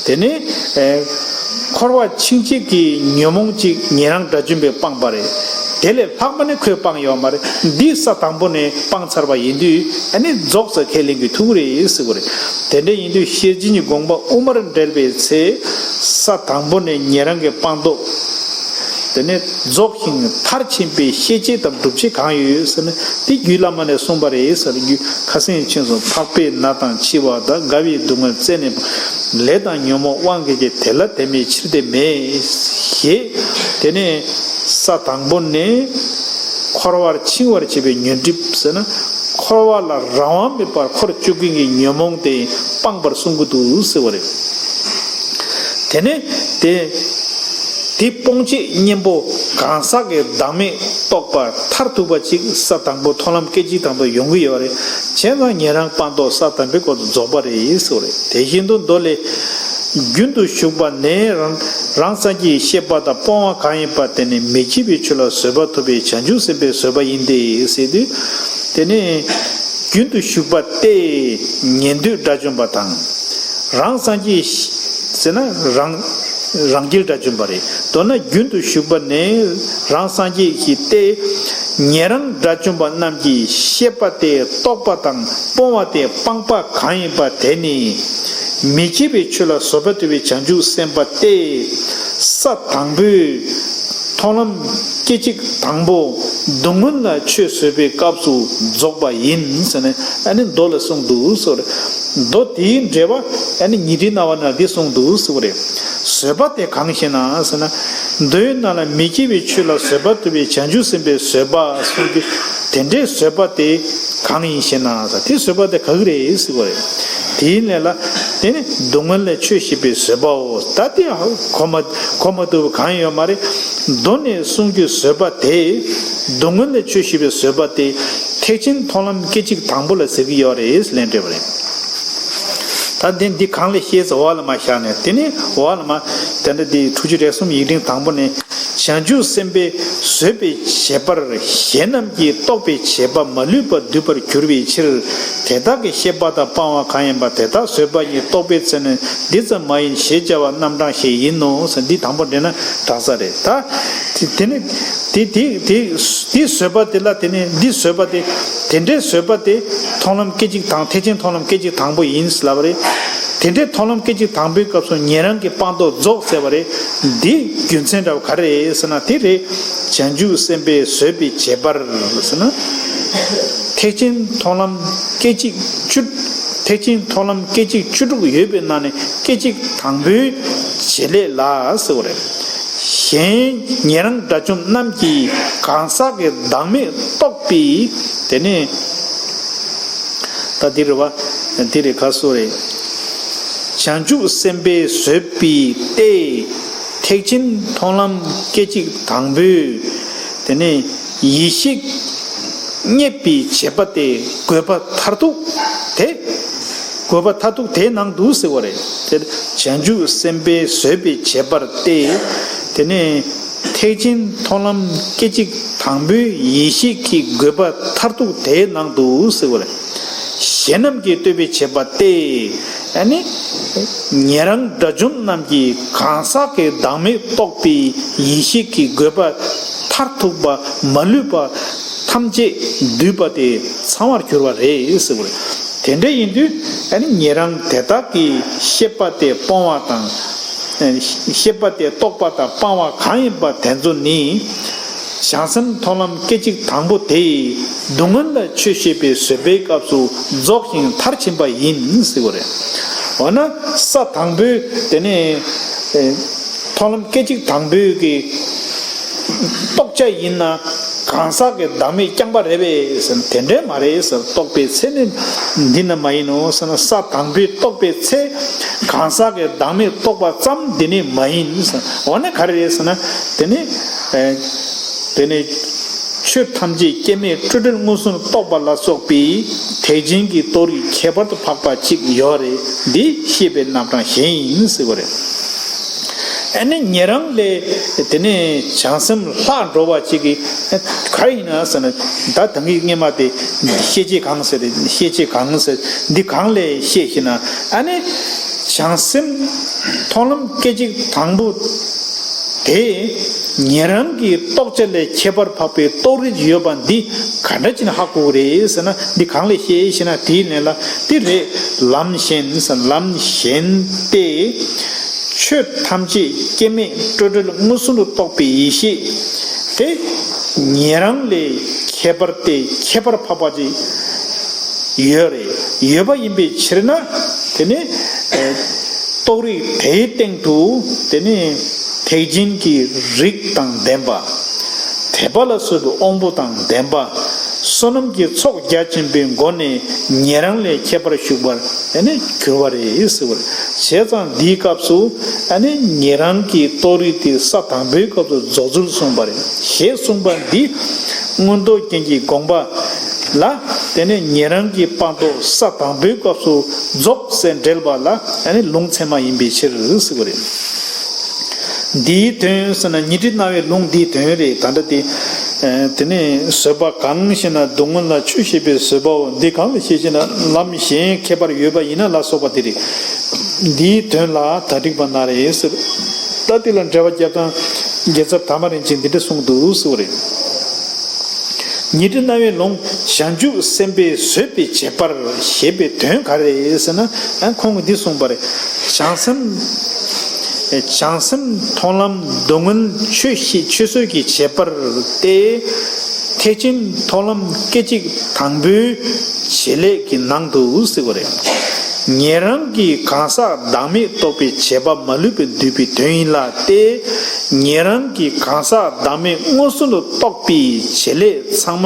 དེ་ནས་ཨེ། འཁོར་བ་འཆིང་བྱེད་ཀྱི་ཉོན་མོངས་ཅིག་ཉན་རང་དགྲ་བཅོམ་པས་སྤངས་པ་རེད། དེ་ལས་ལྷག་པ་ནི་ཁོས་སྤངས་ཡོད་མ་རེད། འདི་ས་དང་པོ་ནས་སྤངས་ཚར་བ་ཡིན་དུས་ཨ་ནི་རྫོགས་ཟེར་ཁས་ལེན་གྱི་ཐུག་རེད་ཟེར་བ་རེད། དེ་འདྲ་ཡིན་དུས་ཤེར་ཕྱིན་གྱི་དགོངས་པ་དབུ་མར་འགྲེལ་བའི་ཚེ། ས་དང་པོ་ནས་ཉན་རང་གི་སྤངས་རྟོགས། དེ་ནས་རྫོགས་ཤིང་མཐར་ཕྱིན་པའི་ཤེས་བྱེད་དང་སྒྲུབ་བྱེད་གང་ཡོད་ཟེར་ན། དེ་རྒྱུད་བླ་མ་ནས་གསུངས་པ་རེད་ཟེར། རྒྱུད་ཁ་སང་ཡང་མཁྱེན་སོང་། འཕགས་པའི་ནགས་དང་འཆི་བ་དང་། རྒ་བའི་སྡུག་བསྔལ་རྩད་ནས་སྤོང་། ལས་དང་ཉོན་མོངས་དབང་གིས་བསྐྱེད། དེ་ལ་དད་མེད་ཕྱིར་དེ་མེད། ཞེས་དེ་ནས་ས་དང་པོ་ནས་འཁོར་བར་འཆིང་བར་བྱེད་པའི་ཉོན་སྒྲིབ་ཟེར་ན། འཁོར་བ་ལ་རང་དབང་མེད་པར་འཁོར་བཅུག་མཁན་གྱི་ཉོན་མོངས་དེ་སྤངས་པར་གསུང་གི་འདུག་ཟེར་བ་རེད། དེ་ནས་དེ་དེ་སྤོང་བྱེད་གཉེན་པོ་གང་ཟག་གི་བདག་མེད་རྟོགས་པ་མཐར་ཐུག་པ་ཅིག་ས་དང་པོ་མཐོང་ལམ་སྐད་ཅིག་དང་པོ་ཡོང་གི་ཡོད་རེད། བྱས་ཙང་ཉན་རང་སྤངས་རྟོགས་ས་དང་པོའི་སྐོར་དུ་རྫོགས་པ་རེད་ཟེར་བ་རེད། དེ་བཞིན་དུ་མདོ་ལས། རྒྱུན་དུ་ཞུགས་པ་ནི་རང་རང་སངས་རྒྱས་ཀྱི་བཤད་པ་དང་སྤོང་བ་གང་ཡིན་པ་དེ་ནི་མི་སྐྱེ་བའི་ཆོས་ལ་བཟོད་པ་ཐོབ་པའི་བྱང་ཆུབ་སེམས་དཔའི་བཟོད་པ་ཡིན་ཏེ་ཟེར་དུས། དེ་ནི་རྒྱུན་དུ་ཞུགས་པ་སྟེ་ཉན་ཐོས་དགྲ་བཅོམ་པ་དང་། རང་སངས་རྒྱས་ཟེར་ན་རང་རང་རྒྱལ་དགྲ་བཅོམ་པ་རེད། མདོར་ན་རྒྱུན་དུ་ཞུགས་པ་ནི་རང་སངས་རྒྱས་ཀྱི་སྟེ། ཉན་རང་དགྲ་བཅོམ་པ་རྣམས་ཀྱིས་བཤད་པ་སྟེ་རྟོགས་པ་དང་སྤོང་བ་སྟེ་སྤངས་པ་གང་ཡིན་པ་དེ་ནི་མི་སྐྱེ་བའི་ཆོས་ལ་བཟོད་པ་ཐོབ་པའི་བྱང་ཆུབ་སེམས་དཔའ་སྟེ། ས་དང་པོའི་མཐོང་ལམ་སྐད་ཅིག་དང་པོ་སྡུག་བསྔལ་ལ་ཆོས་བཟོད་པའི་སྐབས་སུ་རྫོགས་པ་ཡིན་ཟེར་ནས་ཨ་ནི་མདོ་ལ་གསུངས་འདུག་ཟེར། མདོ་དེའི་འགྲེལ་པ་ཨ་ནི་ཉི་ཁྲིའི་རྣ་བ་ན་འདི་གསུངས་འདུག་ཟེར་བ་རེད། བཟོད་པ་དེ་གང་ཞེ་ན་ཟེར་ན། མདོའི་ནང་ལ་མི་སྐྱེ་བའི་ཆོས་ལ་བཟོད་པ་ཐོབ་པའི་བྱང་ཆུབ་སེམས་དཔའི་བཟོད་པ་གསུངས་ཏེ། དེ་འདྲའི་བཟོད་པ་དེ་གང་ཡིན་ཞེ་ན་ཟེར། དེ་བཟོད་པ་དེ་ག་གི་རེད་ཟེར་བ་རེད། དེའི་ལན་ལ། དེ་ནི་སྡུག་བསྔལ་ལས་ཆོས་བཤད་པའི་བཟོད་པའོ། ད་དེ་གོ་མ་གོ་མ་ཐུབ་པ་གང་ཡོད་མ་རེད། མདོ་ནས་གསུངས་རྒྱུའི་བཟོད་པ་དེ། སྡུག་བསྔལ་ལས་ཆོས་བཤད་པའི་བཟོད་པ་དེ། ཐེག་ཆེན་མཐོང་ལམ་སྐད་ཅིག་དང་པོ་ལ་ཟེར་གྱི་ཡོད་རེད་ལན་སྤྲད་པ་རེད། ད་འདི་འདི་གང་ལས་ཤེས་ཟེར་འོག་ལ་མ་བཞག་ནས། དེ་ནི་འོག་ལ་མ། དེ་འདྲ་འདི་ཁྲུ་ཆུ་རེ་གསུམ་ཡིག་ཕྲེང་དང་པོ་ནས། བྱང་ཆུབ་སེམས་དཔའི་བཟོད་པའི་བྱེད་པར་གཞན་རྣམས་ཀྱིས་རྟོགས་པའི་བྱེད་པ་མ་ལུས་པ་བསྡུས་པར་གྱུར་པའི་ཕྱིར། དེ་དག་གི་བཤད་པ་དང་སྤང་བ་གང་ཡིན་པ་དེ་དག་བཟོད་པ་ཉིད་རྟོགས་པའི་ཚེ་ནི་འདི་ཙམ་མ་ཡིན་ཞེས་བྱ་བ་རྣམ་གྲངས་ཤིག་ཡིན་ནོ་ཟེར། འདི་དང་པོ་འདྲེན་ན་དྲག་ས་རེད། ད་དེ་ནི་དེ་དེ་དེ་དེ་བཟོད་པ་དེ་ལ། དེ་ནི་འདི་བཟོད་པ་དེ། དེ་འདྲའི་བཟོད་པ་དེ་མཐོང་ལམ་སྐད་ཅིག་དང་། ཐེག་ཆེན་མཐོང་ལམ་སྐད་ཅིག་དང་པོ་ཡིན་ལབ་པ་རེད། དེ་འདྲའི་མཐོང་ལམ་སྐད་ཅིག་དང་པོའི་སྐབས་སུ་ཉན་རང་གི་སྤངས་རྟོགས་རྫོགས་ཟེར་བ་རེད། འདི་རྒྱུ་མཚན་འདྲ་བ་ག་རེ་རེད་ཟེར་ན། དེ་རེད། བྱང་ཆུབ་སེམས་དཔའི་བཟོད་པའི་བྱེད་པར་ཟེར་ན། ཐེག་ཆེན་མཐོང་ལམ་སྐད་ཅིག་བཅུ། ཐེག་ཆེན་མཐོང་ལམ་སྐད་ཅིག་བཅུ་དྲུག་ཡོད་པའི་ནང་ནས་སྐད་ཅིག་དང་པོའི་བྱེད་ལས་ལ་ཟེར་བ་རེད། གཞན་ཉན་རང་དགྲ་བཅོམ་རྣམས་ཀྱིས་གང་ཟག་གི་བདག་མེད་རྟོགས་པའི། དེ་ནས་ད་འདི་རེད་བ། འདི་རེད། ག་སོ་རེད། བྱང་ཆུབ་སེམས་དཔའི་བཟོད་པའི་སྟེ། ཐེག་ཆེན་མཐོང་ལམ་སྐད་ཅིག་དང་པོའི་དེ་ནས་ཡེ་ཤེས་རྙེད་པའི་བྱེད་པ་དེ་དགོས་པ་མཐར་ཐུག་དེ། དགོས་པ་མཐར་ཐུག་དེའི་ནང་དུ་ཟེར་བ་རེད། དེ་བྱང་ཆུབ་སེམས་དཔས་བཟོད་པའི་བྱེད་པ་སྟེ། དེ་ནས་ཐེག་ཆེན་མཐོང་ལམ་སྐད་ཅིག་དང་པོའི་ཡེ་ཤེས་ཀྱི་དགོས་པ་མཐར་ཐུག་དེའི་ནང་དུ་ཟེར་བ་རེད། གཞན་རྣམས་ཀྱིས་བསྟོད་པའི་བྱེད་པ་སྟེ། ཨ་ནི། ཉན་རང་དགྲ་བཅོམ་རྣམས་ཀྱིས་གང་ཟག་གི་བདག་མེད་རྟོགས་པའི་ཡེ་ཤེས་ཀྱི་དགོས་པ་མཐར་ཐུག་པ་མ་ལུས་པ་ཐམས་ཅད་བསྡུས་པ་དེ་ཚང་བར་གྱུར་པ་རེད་ཟེར་བ་རེད། དེ་འདྲ་ཡིན་དུས་ཨ་ནི་ཉན་རང་དེ་དག་གི་ཤེས་པ་དེ་སྤོང་བ་དང་། ཤེས་པ་དེ་རྟོགས་པ་དང་སྤང་བ་གང་ཡིན་པ་དེ་ཚོ་ནི། བྱང་སེམས་མཐོང་ལམ་སྐད་ཅིག་དང་པོ་དེ་ཡིས་སྡུག་བསྔལ་ལ་ཆོས་བཤད་པའི་བཟོད་པའི་སྐབས་སུ་རྫོགས་ཤིང་མཐར་ཕྱིན་པ་ཡིན་ཟེར་བ་རེད། འོ་ན་ས་དང་པོའི་དེ་ནས་ཨེ་མཐོང་ལམ་སྐད་ཅིག་དང་པོའི་གི་རྟོགས་བྱ་ཡིན་ན་གང་ཟག་གི་བདག་མེད་རྐྱང་པ་རེད་པས་ཟེར་ན་དེ་འདྲས་མ་རེད་ཟེར། རྟོགས་པའི་ཚེ་ནི་འདི་ནི་མ་ཡིན་ནོ་ཟེར་ན་ས་དང་པོའི་རྟོགས་པའི་ཚེ་གང་ཟག་གི་བདག་མེད་རྟོགས་པ་ཙམ་འདི་ནི་མ་ཡིན་ཟེར། འོ་ན་ག་རེ་རེད་ཟེར་ན་དེ་ནི་ཨེ། དེ་ནས་ཆོས་ཐམས་ཅད་སྐྱེ་མེད་སྤྲོས་བྲལ་མངོན་སུམ་རྟོགས་པ་ལ་སོགས་པའི་ཐེག་ཆེན་གྱི་རྟོགས་རིགས་ཁྱད་པར་དུ་འཕགས་པ་གཅིག་ཡོད་རེད། འདི་ཤེས་པའི་རྣམ་གྲངས་གཞན་ཡིན་ཟེར་བ་རེད། ཨ་ནི་ཉན་རང་ལས་དེ་ནས་བྱང་སེམས་ལྷག་འགྲོ་བ་གཅིག་གིས་ག་རེ་ཡིན་ན་ཟེར་ན་ད་ད་གིན་སྔས་མ་དེ་ཤེས་བྱེད་གང་ཟེར་རེད། ཤེས་བྱེད་གང་ཟེར་འདི་གང་ལས་ཤེས་ཤེ་ན་ཨ་ནི་བྱང་སེམས་མཐོང་ལམ་སྐད་ཅིག་དང་པོ། དེ་ཉན་རང་གི་རྟོགས་བྱ་ལས་ཁྱད་པར་འཕགས་པའི་རྟོགས་རིགས་ཡོད་པ་འདི་ག་འདྲ་ཅིག་ནས་ཧ་གོ་གི་རེད་ཟེར་ན་འདི་གང་ལས་ཤེས་ཤེ་ན་དེའི་ལན་ལ་འདི་རེད། ལམ་གཞན་ཟེར་ལམ་གཞན་ཏེ། ཆོས་ཐམས་ཅད་སྐྱེ་མེད་སྤྲོས་བྲལ་མངོན་སུམ་དུ་རྟོགས་པའི་ཡེ་ཤེས་དེ་ཉན་རང་ལས་ཁྱད་པར་ཏེ་ཁྱད་པར་འཕགས་པ་ཅིག་ཡོད་རེད། ཡོད་པ་ཡིན་པའི་ཕྱིར་ན་དེ་ནི་ཨེ་རྟོགས་རིགས་དེའི་སྟེང་དུ་དེ་ནི་ཐེག་ཆེན་གྱི་རིགས་དང་ལྡན་པ། དད་པ་ལ་སོགས་པའི་དབང་པོ་དང་ལྡན་པ། བསོད་ནམས་ཀྱི་ཚོགས་རྒྱ་ཆེན་པོའི་སྒོ་ནས་ཉན་རང་ལས་ཁྱད་པར་ཞུགས་པར་དེ་ནི་གྱུར་པ་རེད་ཟེར་བ་རེད། བྱས་ཙང་འདིའི་སྐབས་སུ་ཨ་ནི་ཉན་རང་གི་རྟོགས་རིགས་དེ་ས་དང་པོའི་སྐབས་སུ་རྫོགས་ཚུལ་གསུངས་པ་རེད། ཞེས་གསུངས་པ་འདི་མངོན་རྟོགས་རྒྱན་གྱི་དགོངས་པ་ལ་དེ་ནས་ཉན་རང་གི་སྤངས་རྟོགས་ས་དང་པོའི་སྐབས་སུ་རྫོགས་ཟེར་འབྲེལ་བ་ལ་ཨ་ནི་ལུང་ཚད་མ་ཡིན་པའི་ཕྱིར་ཟེར་བ་རེད། འདིའི་དོན་ཟེར་ན་ཉི་ཁྲི་རྣ་བའི་ལུང་འདིའི་དོན་རེད། ད་ལྟ་དེ་དེ་ནས་བཟོད་པ་གང་ཞེ་ན་སྡུག་བསྔལ་ལ་ཆོས་བཤད་པའི་བཟོད་པའོ། འདི་གང་ལ་ཞེས་ཞེ་ན་ལམ་གཞན་ཁྱད་པར་ཡོད་པ་ཡིན་ན་ལ་སོགས་པ་དེ་རེད། འདིའི་དོན་ལ་ད་དྲིག་པ་ན་རེ་ཟེར། ད་དེ་ལ་འགྲེལ་བ་རྒྱབ་སྟངས་རྒྱལ་ཚབ་དར་མ་རིན་ཆེན་འདི་འདྲ་གསུངས་འདུག་ཟེར་བ་རེད། ཉི་ཁྲི་རྣ་བའི་ལུང་བྱང་ཆུབ་སེམས་དཔའི་བཟོད་པའི་བྱེད་པར་ཞེས་པའི་དོན་ག་རེ་ཟེར་ན་ཨ་ཁོང་གིས་འདི་གསུངས་པ་རེད། བྱང་སེམས་བྱང་སེམས་མཐོང་ལམ་སྡུག་བསྔལ་ཆོས་ཤེས་ཆོས་བཟོད་ཀྱི་བྱེད་པར་ཏེ། ཐེག་ཆེན་མཐོང་ལམ་སྐད་ཅིག་དང་པོའི་བྱེད་ལས་ཀྱི་ནང་དུ་ཟེར་བ་རེད། ཉན་རང་གིས་གང་ཟག་བདག་མེད་རྟོགས་པའི་བྱེད་པ་མ་ལུས་པའི་འདུས་པའི་དོན་ཡིན་ལ་སྟེ། ཉན་རང་གིས་གང་ཟག་བདག་མེད་མངོན་སུམ་དུ་རྟོགས་པའི་བྱེད་ལས་ཚང་མ་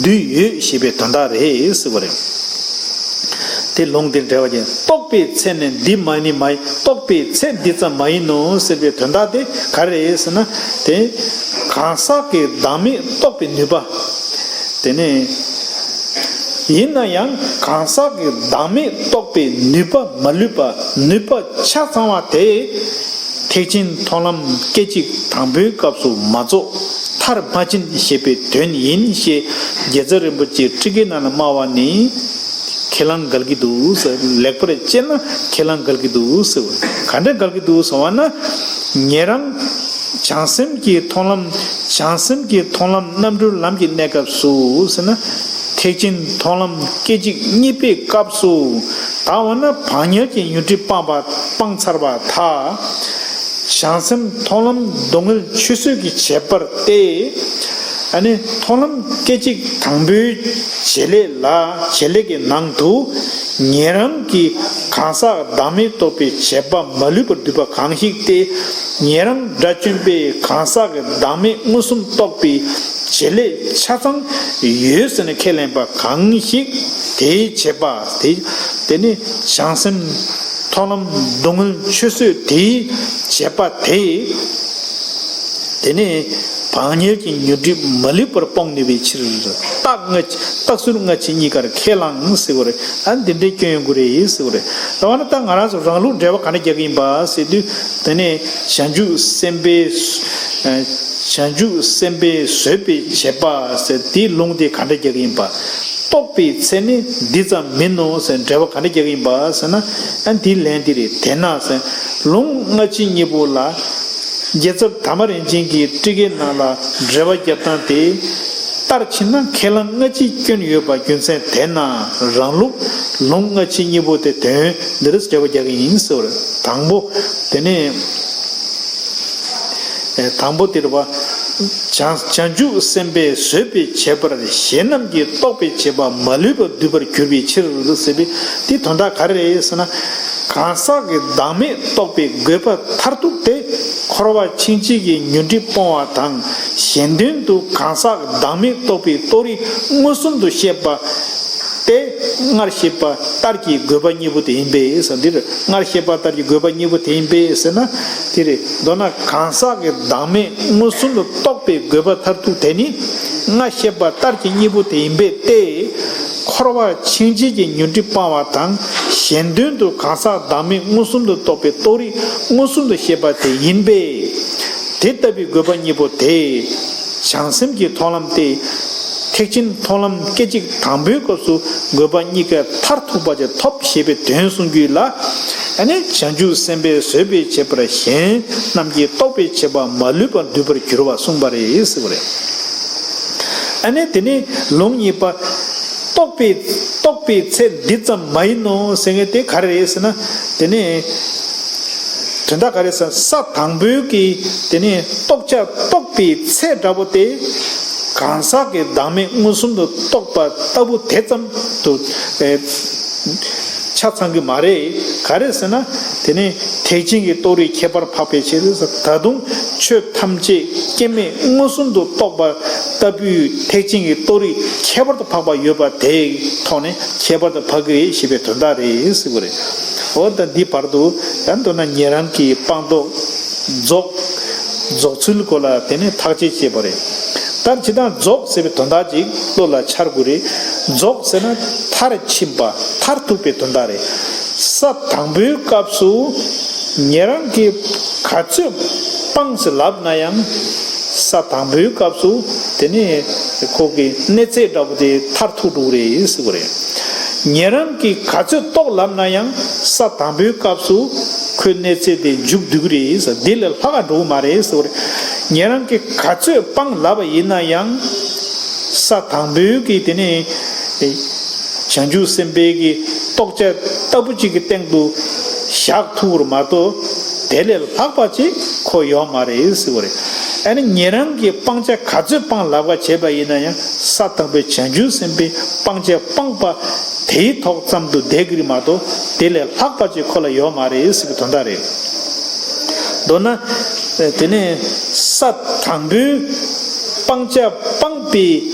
འདུས་ཡོད་ཞེས་པའི་དོན་དག་རེད་ཟེར་བ་རེད། དེ་ལུང་དེ་འགྲེལ་བ་ཅན་རྟོགས་པའི་ཚེ་ནི་འདི་མ་ནི་མ་ཡིན། རྟོགས་པའི་ཚེ་འདི་ཙམ་མ་ཡིན་ནོ་ཟེར་བའི་དོན་དག་དེ་ག་རེ་རེད་ཟེར་ན། དེ་གང་ཟག་གི་བདག་མེད་རྟོགས་པའི་ནུས་པ། དེ་ནས་ཡིན་ན་ཡང་གང་ཟག་གི་བདག་མེད་རྟོགས་པའི་ནུས་པ་མ་ལུས་པ་ནུས་པ་ཆ་ཚང་བ་དེ་ཐེག་ཆེན་མཐོང་ལམ་སྐད་ཅིག་དང་པོའི་སྐབས་སུ་མ་རྫོགས་མཐར་མ་ཕྱིན་ཞེས་པའི་དོན་ཡིན་ཞེས་རྒྱལ་ཚབ་རིན་པོ་ཆེ་ཊཱི་ཀའི་ནང་ལ་སྨྲ་བ་ནི་ཁས་བླངས་འགལ་གྱི་འདུག་ཟེར། ལེགས་པར་དཔྱད་ན་ཁས་བླངས་འགལ་གྱི་འདུག་ཟེར། ག་འདྲ་འགལ་གྱི་འདུག་ཟེར་བ་ན། ཉན་རང་བྱང་སེམས་ཀྱི་མཐོང་ལམ་བྱང་སེམས་ཀྱི་མཐོང་ལམ་རྣམ་གྲོལ་ལམ་གྱི་གནས་སྐབས་སུ་ཟེར་ན། ཐེག་ཆེན་མཐོང་ལམ་སྐད་ཅིག་གཉིས་པའི་སྐབས་སུ་ད་འོ་ན་བག་ཉལ་གྱི་ཉོན་སྒྲིབ་སྤངས་པ་སྤངས་ཚར་བ་ཐ། བྱང་སེམས་མཐོང་ལམ་སྡུག་བསྔལ་ཆོས་བཟོད་ཀྱི་བྱེད་པར་ཏེ། ཨ་ནི་མཐོང་ལམ་སྐད་ཅིག་དང་པོའི་བྱེད་ལས་ལ་བྱེད་ལས་ཀྱི་ནང་དུ་ཉན་རང་གི་ གང་ཟག་བདག་མེད་རྟོགས་པའི་བྱེད་པ་མ་ལུས་པར་བསྡུས་པ་གང་ཞིག་སྟེ། ཉན་རང་དགྲ་བཅོམ་པས་གང་ཟག་གི་བདག་མེད་མངོན་སུམ་རྟོགས་པའི་བྱེད་ལས་ཆ་ཚང་ཡོད་ཟེར་ནས་ཁས་ལེན་པ་གང་ཞིག་དེའི་བྱེད་པ་དེ། དེ་ནི་བྱང་སེམས་མཐོང་ལམ་སྡུག་བསྔལ་ཆོས་བཟོད་དེའི་བྱེད་པ་དེ། དེ་ནས་བག་ཉལ་གྱི་ཉོན་སྒྲིབ་མ་ལུས་པར་སྤོང་ནུས་པའི་ཕྱིར། རྟགས་སྔ་རྟགས་ཚུལ་སྔ་ཕྱི་གཉིས་ཀར་ཁས་བླངས་ཟེར་བ་རེད། ཨ་འདི་འདྲའི་སྐྱོན་ཡོང་གི་རེད་ཟེར་བ་རེད། ད་བ་ན་ད་ང་རང་ཚོ་རང་ལུགས་འགྲེལ་པ་ག་འདྲ་རྒྱག་གི་ཡིན་པ་ཟེར་དུས། དེ་ནས་བྱང་ཆུབ་སེམས་དཔའི་བྱང་ཆུབ་སེམས་དཔའི་བཟོད་པའི་བྱེད་པ་ཟེར་དེའི་ལུང་དེ་ག་འདྲ་རྒྱག་གི་ཡིན་པ། རྟོགས་པའི་ཚད་ནི་འདི་ཙམ་མིན་ནོ་ཟེར་འགྲེལ་པ་ག་འདྲ་རྒྱག་གི་ཡིན་པ་ཟེར་ན། ཨ་འདིའི་ལན་འདི་རེད། དེས་ན་ཟེར་ལུང་སྔ་ཕྱི་གཉིས་པོ་ལ། རྒྱལ་ཚབ་དར་མ་རིན་ཆེན་གྱིས་ཊཱི་ཀའི་ནང་ལ་འགྲེལ་པ་རྒྱབ་སྟངས་དེ་ལྟར་ཕྱིན་ན་ཁས་བླངས་སྔ་ཕྱིའི་སྐྱོན་ཡོད་པ་རྒྱུ་མཚན་དེས་ན་རང་ལུགས་ལུང་སྔ་ཕྱི་གཉིས་པོ་དེ་དོན་འདི་རུ་འགྲེལ་པ་རྒྱག་གི་ཡིན་ཟེར་བ་རེད། དང་པོ་དེ་ནས་དང་པོ་དེ་རེད་བ། བྱང་བྱང་ཆུབ་སེམས་དཔའི་བཟོད་པའི་བྱེད་པར་གཞན་རྣམས་ཀྱིས་རྟོགས་པའི་བྱེད་པ་མ་ལུས་པ་བསྡུས་པར་གྱུར་པའི་ཕྱིར་ཟེར་བའི་དེའི་དོན་དག་ག་རེ་རེད་ཟེར་ན། གང་ཟག་གི་བདག་མེད་རྟོགས་པའི་དགོས་པ་མཐར་ཐུག་དེ། འཁོར་བ་འཆིང་བྱེད་ཀྱི་ཉོན་སྒྲིབ་སྤོང་བ་དང་གཞན་དོན་དུ་གང་ཟག་བདག་མེད་རྟོགས་པའི་རྟོགས་རིགས་མངོན་སུམ་དུ་བཤད་པ་སྟེ། སྔར་བཤད་པ་ལྟར་གྱི་དགོས་པ་གཉིས་པོ་དེ་ཡིན་པས་ཟེར། འདིར་སྔར་བཤད་པ་ལྟར་གྱི་དགོས་པ་གཉིས་པོ་དེ་ཡིན་པས་ཟེར་ན། དེ་རེད། མདོར་ན་གང་ཟག་གི་བདག་མེད་མངོན་སུམ་དུ་རྟོགས་པའི་དགོས་པ་མཐར་ཐུག་དེ་ནི། སྔར་བཤད་པ་ལྟར་གྱི་གཉིས་པོ་དེ་ཡིན་པས་ཏེ། འཁོར་བ་འཆིང་བྱེད་ཀྱི་ཉོན་སྒྲིབ་སྤང་བ་དང་གཞན་དོན་དུ་གང་ཟག་བདག་མེད་མངོན་སུམ་དུ་རྟོགས་པའི་རྟོགས་རིགས་མངོན་སུམ་དུ་བཤད་པ་དེ་ཡིན་པས། དེ་ལྟ་བུའི་དགོས་པ་གཉིས་པོ་དེ་བྱང་སེམས་ཀྱི་མཐོང་ལམ་སྟེ། ཐེག་ཆེན་མཐོང་ལམ་སྐད་ཅིག་དང་པོའི་སྐབས་སུ་དགོས་པ་གཉིས་ཀ་མཐར་ཐུག་པ་ཅིག་ཐོབ་ཞེས་པའི་དོན་གསུང་རྒྱུ་ལ། ཨ་ནི་བྱང་ཆུབ་སེམས་དཔའི་བཟོད་པའི་བྱེད་པར་གཞན་རྣམས་ཀྱིས་རྟོགས་པའི་བྱེད་པ་མ་ལུས་པ་བསྡུས་པར་གྱུར་པ་གསུངས་པ་རེད་ཟེར་བ་རེད། ཨ་ནི་དེ་ནི་ལུང་གཉིས་པ། རྟོགས་པའི་རྟོགས་པའི་ཚད་འདི་ཙམ་མ་ཡིན་ནོ་ཟེར་མཁན་དེ་ག་རེ་རེད་ཟེར་ན། དེ་ནི་དོན་དག་ག་རེ་ཟེར་ས་དང་པོའི་གི་དེ་ནི་རྟོགས་བྱ་རྟོགས་པའི་ཚད་འདྲ་པོ་དེ་གང་ཟག་གི་བདག་མེད་མངོན་སུམ་དུ་རྟོགས་པ་ལྟ་བུ་དེ་ཙམ་དུ་ཨེ་ཆ་ཚང་གི་མ་རེད། ག་རེ་ཟེར་ན། དེ་ནི་ཐེག་ཆེན་གྱི་རྟོགས་རིགས་ཁྱད་པར་འཕགས་པའི་ཕྱིར་ཟེར། ད་དུང་ཆོས་ཐམས་ཅད་སྐྱེ་མེད་མངོན་སུམ་དུ་རྟོགས་པ་ལྟ་བུའི་ཐེག་ཆེན་གྱི་རྟོགས་རིགས་ཁྱད་པར་དུ་འཕགས་པ་ཡོད་པ་དེའི་ཐོག་ནས་ཁྱད་པར་དུ་འཕགས་ཀྱི་རེད་ཞེས་པའི་དོན་དག་རེད་ཟེར་བ་རེད། འོ་ད་འདི་བར་དུ་ཡང་མདོར་ན་ཉན་རང་གི་སྤངས་རྟོགས་རྫོགས། རྫོགས་ཚུལ་སྐོར་ལ་དེ་ནས་ཐག་གཅོད་བྱས་པ་རེད། ད་ཇི་ལྟར་རྫོགས་ཟེར་བའི་དོན་དག་ཅིག་བློ་ལ་འཆར་དགོས་རེད། རྫོགས་ཟེར་ན་མཐར་ཕྱིན་པ་མཐར་ཐུག་པའི་དོན་དག་རེད། ས་དང་པོའི་སྐབས་སུ་ཉན་རང་གིས་ག་ཚོད་སྤངས་ཟེར་ལབ་ན་ཡང་། ས་དང་པོའི་སྐབས་སུ་དེ་ནས་ཁོ་གི་གནས་ཚད་འདྲ་པོ་དེ་མཐར་ཐུག་འགྲོ་གི་རེད་ཟེར་བ་རེད། ཉན་རང་གིས་ག་ཚོད་རྟོགས་ལབ་ན་ཡང་ས་དང་པོའི་སྐབས་སུ་ཁོའི་གནས་ཚད་དེ་མཇུག་བསྡུ་གི་རེད་ཟེར། དེ་ལས་ལྷག་ག་འགྲོ་གི་མ་རེད་ཟེར་བ་རེད། ཉན་རང་གིས་ག་ཚོད་སྤངས་ལབ་པ་ཡིན་ན་ཡང་། ས་དང་པོའི་གི་དེ་ནས་བྱང་ཆུབ་སེམས་དཔའི་གི་རྟོགས་བྱ་ལྟ་བུ་གཅིག་གི་སྟེང་དུ་བཞག་ཐུབ་པར་མ་གཏོགས་དེ་ལས་ལྷག་པ་ཅིག་ཁོ་ཡོད་མ་རེད་ཟེར་བ་རེད། ཨ་ནི་ཉན་རང་གིས་སྤང་བྱ་ག་ཚོད་སྤངས་ལབ་པ་བྱས་པ་ཡིན་ན་ཡང་ས་དང་པོའི་བྱང་ཆུབ་སེམས་དཔའི་སྤང་བྱ་སྤངས་པ་དེའི་ཐོག་ཙམ་དུ་བསྡད་ཀྱི་རེད་མ་གཏོགས་དེ་ལས་ལྷག་པ་ཅིག་ཁོ་ལ་ཡོད་མ་རེད་ཟེར་བའི་དོན་དག་རེད། མདོར་ན། དེ་ནས་ས་དང་པོའི་སྤང་བྱ་སྤངས་པའི་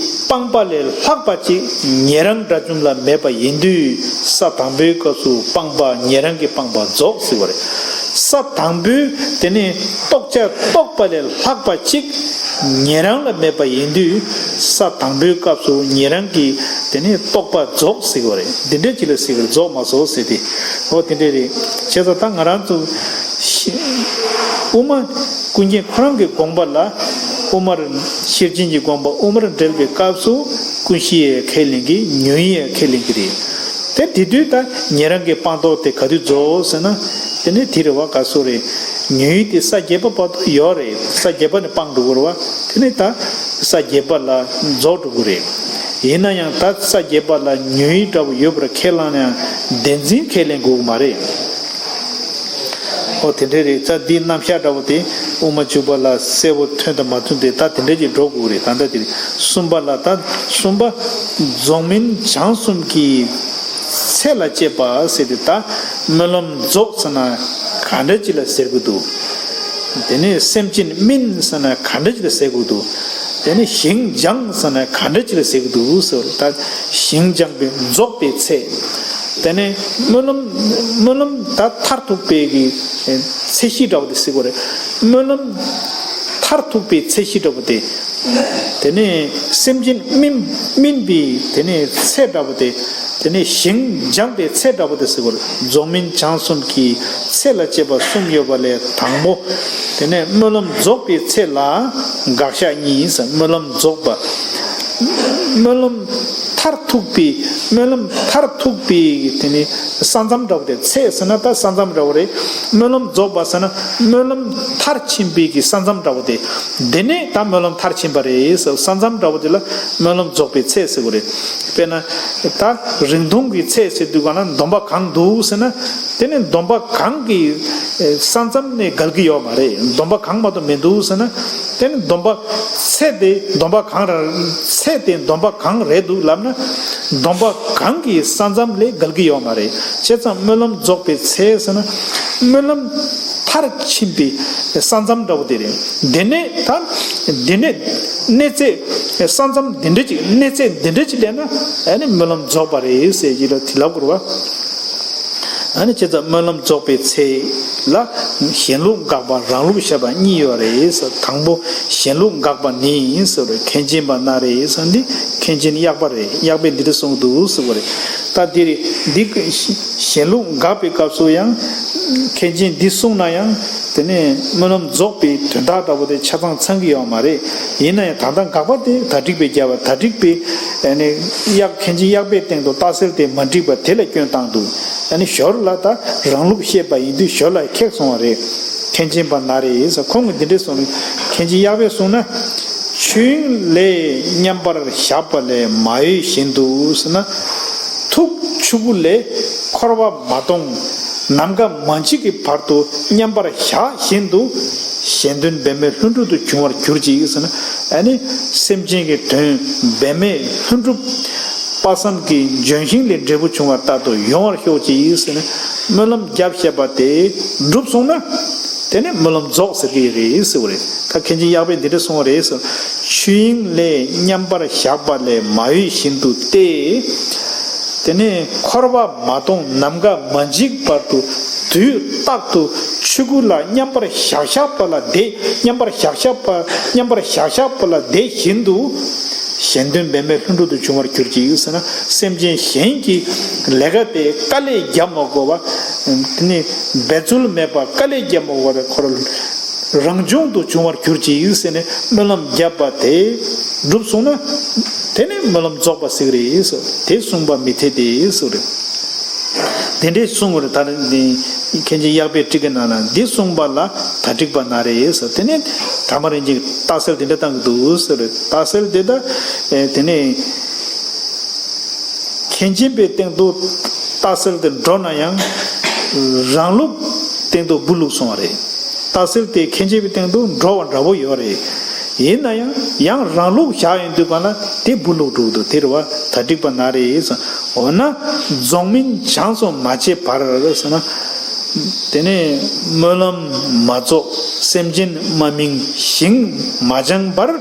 སྤངས་པ་ལས་ལྷག་པ་ཅིག་ཉན་རང་དགྲ་བཅོམ་ལ་མེད་པ་ཡིན་དུས་ས་དང་པོའི་སྐབས་སུ་སྤངས་པ་ཉན་རང་གི་སྤངས་པ་རྫོགས་ཟེར་བ་རེད། ས་དང་པོའི་དེ་ནས་རྟོགས་བྱ་རྟོགས་པ་ལས་ལྷག་པ་ཅིག་ཉན་རང་ལ་མེད་པ་ཡིན་དུས་ས་དང་པོའི་སྐབས་སུ་ཉན་རང་གི་དེ་ནས་རྟོགས་པ་རྫོགས་ཟེར་བ་རེད། འདི་འདྲ་ཅིག་ལ་ཟེར་གི་རེད། རྫོགས་མ་རྫོགས་ཟེར་ཏེ། འོ་དེ་འདྲ་རེད། བྱས་ཙང་ད་ང་རང་ཚོ་ཤི་དབུ་མ་ཀུན་མཁྱེན་ཁོ་རང་གི་དགོངས་པ་ལ་དབུ་མར་ཤེར་ཕྱིན་གྱི་དགོངས་པ་དབུ་མར་འགྲེལ་བའི་སྐབས་སུ་ཀུན་ཤེས་ཡང་ཁས་ལེན་གྱི། ཉོན་ཡང་ཁས་ལེན་གྱི་རེད། དེ་དེ་དུས་ད་ཉན་རང་གི་སྤངས་རྟོགས་དེ་ག་དུས་རྫོགས་ཟེར་ན། དེ་ནི་དེ་རེད་བ། ག་སོ་རེད། ཉོན་དེ་ས་བརྒྱད་པ་བར་དུ་ཡོད་རེད། ས་བརྒྱད་པ་ནས་སྤངས་འགྲོ་གི་རེད་བ། དེ་ནི་ད་ས་བརྒྱད་པ་ལ་རྫོགས་འགྲོ་གི་རེད། ཡིན་ན་ཡང་ད་ས་བརྒྱད་པ་ལ་ཉོན་འདྲ་བོ་ཡོད་པར་ཁས་བླངས་ན་ཡང་བདེན་འཛིན་ཁས་ལེན་དགོས་ཀྱི་མ་རེད། འོ་དེ་འདྲ་རེད། ད་འདིའི་རྣམ་གཞག་འདྲ་བོ་དེ་དབུ་མ་འཇུག་པ་ལ་གསལ་པོ་ཐོན་དང་མ་ཐོན་དེ་ད་དེ་འདྲ་ཅིག་འགྲོ་དགོས་རེད། ད་ལྟ་དེ་རེད། གསུམ་པ་ལ་ད་གསུམ་པ་རྫོགས་སྨིན་བྱང་གསུམ་གྱི་ཚད་ལ་དཔྱད་པ་ཟེར་ཏེ། ད་ སྨོན་ལམ་རྫོགས་ཟེར་ན་ག་འདྲ་ཅིག་ལ་ཟེར་གི་འདུག་དེ་ནས་སེམས་ཅན་སྨིན་ཟེར་ན་ག་འདྲ་ཅིག་ལ་ཟེར་གི་འདུག་དེ་ནས་ཞིང་སྦྱངས་ཟེར་ན་ག་འདྲ་ཅིག་ལ་ཟེར་གི་འདུག་ཟེར་བ་རེད། ད་ཞིང་སྦྱངས་པའི་རྫོགས་པའི་ཚད། དེ་ནས་སྨོན་ལམ་སྨོན་ལམ་ད་མཐར་ཐུག་པའི་གི་ཚད་གཞི་འདྲ་བོ་དེ་ཟེར་གི་རེད། སྨོན་ལམ་མཐར་ཐུག་པའི་ཚད་གཞི་འདྲ་བོ་དེ། དེ་ནས་སེམས་ཅན་སྨིན་སྨིན་པའི་དེ་ནས་ཚད་འདྲ་བོ་དེ། དེ་ནས་ཞིང་སྦྱངས་པའི་ཚད་འདྲ་བོ་དེ་ཟེར་བར། རྫོགས་སྨིན་བྱང་གསུམ་གྱི་ཚད་ལ་དཔྱད་པ་གསུམ་ཡོད་པ་ལས་དང་པོ། དེ་ནས་སྨོན་ལམ་རྫོགས་པའི་ཚད་ལ་དགག་བཞག་གཉིས་ཟེར། སྨོན་ལམ་རྫོགས་པ། སྨོན་ལམ་མཐར་ཐུག་པའི་སྨོན་ལམ་མཐར་ཐུག་པའི་དེ་ནི་ས་མཚམས་འདྲ་བོ་དེ། ཚད་ཟེར་ན་ད་ས་མཚམས་འདྲ་བོ་རེད། སྨོན་ལམ་རྫོགས་པ་ཟེར་ན་སྨོན་ལམ་མཐར་ཕྱིན་པའི་གི་ས་མཚམས་འདྲ་བོ་དེ། དེ་ནས་ད་སྨོན་ལམ་མཐར་ཕྱིན་པ་རེད་ཟེར། ས་མཚམས་འདྲ་བོ་དེ་ལ་སྨོན་ལམ་རྫོགས་པའི་ཚད་ཟེར་གི་རེད། དཔེར་ན་ད་རིང་ཐུང་གི་ཚད་ཟེར་དུས་གང་ལ་སྡོམ་པ་གང་འདུག་ཟེར་ན། དེ་ནི་སྡོམ་པ་གང་གི་ས་མཚམས་ནས་འགལ་གྱི་ཡོད་མ་རེད། སྡོམ་པ་གང་མ་གཏོགས་མི་འདུག་ཟེར་ན། དེ་ནི་སྡོམ་པ་ཚད་དེ་སྡོམ་པ་གང་རེད། ཚད་དེ་སྡོམ་པ་གང་རེད་འདུག་ལབ་ན། སྡོམ་པ་གང་གི་ས་མཚམས་ལས་འགལ་གྱི་ཡོད་མ་རེད། བྱས་ཙང་སྨོན་ལམ་རྫོགས་པའི་ཚད་ཟེར་ན། སྨོན་ལམ་མཐར་ཕྱིན་པའི་ས་མཚམས་འདྲ་བོ་དེ་རེད། དེ་ནས་ད་དེ་ནས་གནས་ཚད་ས་མཚམས་འདི་འདྲ་ཅིག་གནས་ཚད་འདི་འདྲ་ཅིག་སླེབས་ན་ཨ་ནི་སྨོན་ལམ་རྫོགས་པ་རེད་ཟེར་གྱི་ལ་དེ་ལབ་དགོས་རེད་བ། ཨ་ནི་བྱས་ཙང་སྨོན་ལམ་རྫོགས་པའི་ཚད་ལ་གཞན་ལུགས་དགག་པ་རང་ལུགས་བཤད་པ་གཉིས་ཡོད་རེད་ཟེར། དང་པོ་གཞན་ལུགས་དགག་པ་ནི་ཟེར་བའི་མཁན་ཆེན་པ་ན་རེ་ཟེར་འདི་མཁན་ཆེན་གཡག་པ་རེད། གཡག་པས་འདི་འདྲ་གསུངས་འདུག་ཟེར་བ་རེད། ད་འདི་རེད། འདི་གཞན་ལུགས་དགག་པའི་སྐབས་སུ་ཡང་མཁན་ཆེན་འདི་གསུངས་ན་ཡང་དེ་ནས་སྨོན་ལམ་རྫོགས་པའི་དོན་དག་འདྲ་བོ་དེ་ཆ་ཚང་ཚང་གི་ཡོད་མ་རེད། ཡིན་ན་ཡང་ད་ལྟ་དགག་པ་དེ་དག་སྒྲིག་པས་བརྒྱབ་པ། དག་སྒྲིག་པས་ཨ་ནི་གཡག་མཁན་ཆེན་གཡག་པའི་སྟེང་དུ་རྟགས་གསལ་དེ་མ་འགྲིག་པ་དེ་ལ་སྐྱོན་བཏང་འདུག་ཨ་ནི་ཞོར་ལ་ད་རང་ལུགས་བཤད་པ་ཡིན་དུས་ཞོར་ལ་ཁེགས་སོང་བ་རེད། མཁན་ཆེན་པ་ན་རེ་ཟེར་ཁོང་གིས་འདི་འདྲས་གསུངས། མཁན་ཆེན་གཡག་པས་གསུངས་ན། ཆོས་དབྱིངས་ལས་མཉམ་པར་བཞག་པ་ལས་མ་གཡོས་བཞིན་དུ་ཟེར་ན། ཐུག་ཆུ་སྐུ་ལས་འཁོར་བ་མ་སྟོངས་ནམ་མཁའ་མ་འཇིག་གི་བར་དུ་མཉམ་པར་བཞག་བཞིན་དུ། གཞན་དོན་འབད་མེད་ལྷུན་གྲུབ་ཏུ་འབྱུང་བར་གྱུར་ཅིག་ཟེར་ན། ཨ་ནི་སེམས་ཅན་གྱི་དོན་འབད་མེད་ལྷུན་གྲུབ། དཔག་བསམ་གྱི་ལྗོན་ཤིང་ལས་འབྲས་བུ་བྱུང་བ་ལྟར་དུ་ཡོང་བར་ཤོག་ཅིག་ཟེར་ནས་སྨོན་ལམ་བརྒྱབ་བཤད་པ་དེ་འགྲུབ་སོང་ན། དེ་ནས་སྨོན་ལམ་རྫོགས་ཟེར་གྱི་རེད་ཟེར་བ་རེད། ད་མཁན་ཆེན་གཡག་པས་འདི་འདྲ་གསུངས་པ་རེད་ཟེར། ཆོས་དབྱིངས་ལས་མཉམ་པར་བཞག་པ་ལས་མ་གཡོས་བཞིན་དུ་སྟེ། དེ་ནས་འཁོར་བ་མ་སྟོངས་ནམ་མཁའ་མ་འཇིག་བར་དུ་དུས་རྟག་ཏུ་ཆོས་སྐུ་ལ་མཉམ་པར་བཞག་བཞག་པ་ལ་དེ་མཉམ་པར་བཞག་བཞག་པ་མཉམ་པར་བཞག་བཞག་པ་ལ་དེ་བཞིན་དུ། གཞན་དོན་འབད་མེད་ལྷུན་གྲུབ་ཏུ་འབྱུང་བར་གྱུར་ཅིག་ཟེར་ན། སེམས་ཅན་གཞན་གྱི་ལས་ཀ་དེ་དཀའ་ལས་རྒྱབ་མ་དགོས་པ། དེ་ནི་འབད་རྩོལ་མེད་པ་དཀའ་ལས་རྒྱབ་མ་དགོས་པ་དེ་ཁོ་རང་རང་བྱུང་དུ་འབྱུང་བར་གྱུར་ཅིག་ཟེར་ནས་སྨོན་ལམ་བརྒྱབ་པ་དེ་འགྲུབ་སོང་ན། དེ་ནི་སྨོན་ལམ་རྫོགས་པ་ཟེར་གི་རེད་ཟེར། དེ་གསུངས་པ་མི་འཐད་དེ་ཟེར་གི་རེད། དེ་འདྲའི་གསུང་བར་ད་ནི་མཁན་ཆེན་གཡག་པའི་ཊཱི་ཀའི་ནང་ན་འདི་གསུངས་པ་ལ་ད་འགྲིག་པ་ན་རེ་ཟེར། དེ་ནས་དྲ་མ་རིན་ཆེན་གྱིས་རྟགས་གསལ་དེ་འདྲ་བཏང་གི་འདུག་ཟེར་རེད། རྟགས་གསལ་དེ་ད་དེ་ནས་མཁན་ཆེན་པའི་སྟེང་དུ་རྟགས་གསལ་དེ་འགྲོ་ན་ཡང་རང་ལུགས་སྟེང་དུ་སྦུལ་ལུག་སོང་བ་རེད། རྟགས་གསལ་དེ་མཁན་ཆེན་པའི་སྟེང་དུ་འགྲོ་བ་འདྲ་པོ་ཡོད་རེད། ཡིན་ན་ཡང་ཡང་རང་ལུགས་བཞག་ཡོང་དུས་གང་ལ་དེ་སྦུལ་ལུག་འགྲོ་གི་འདུག་དེ་རེད་བ། ད་འགྲིག་པ་ན་རེ་ཟེར། འོ་ན་རྫོགས་སྨིན་བྱང་སོང་མ་བྱས་བར་ཟེར་ན། དེ་ནས་སྨོན་ལམ་མ་རྫོགས་སེམས་ཅན་མ་སྨིན་ཞིང་མ་སྦྱངས་བར།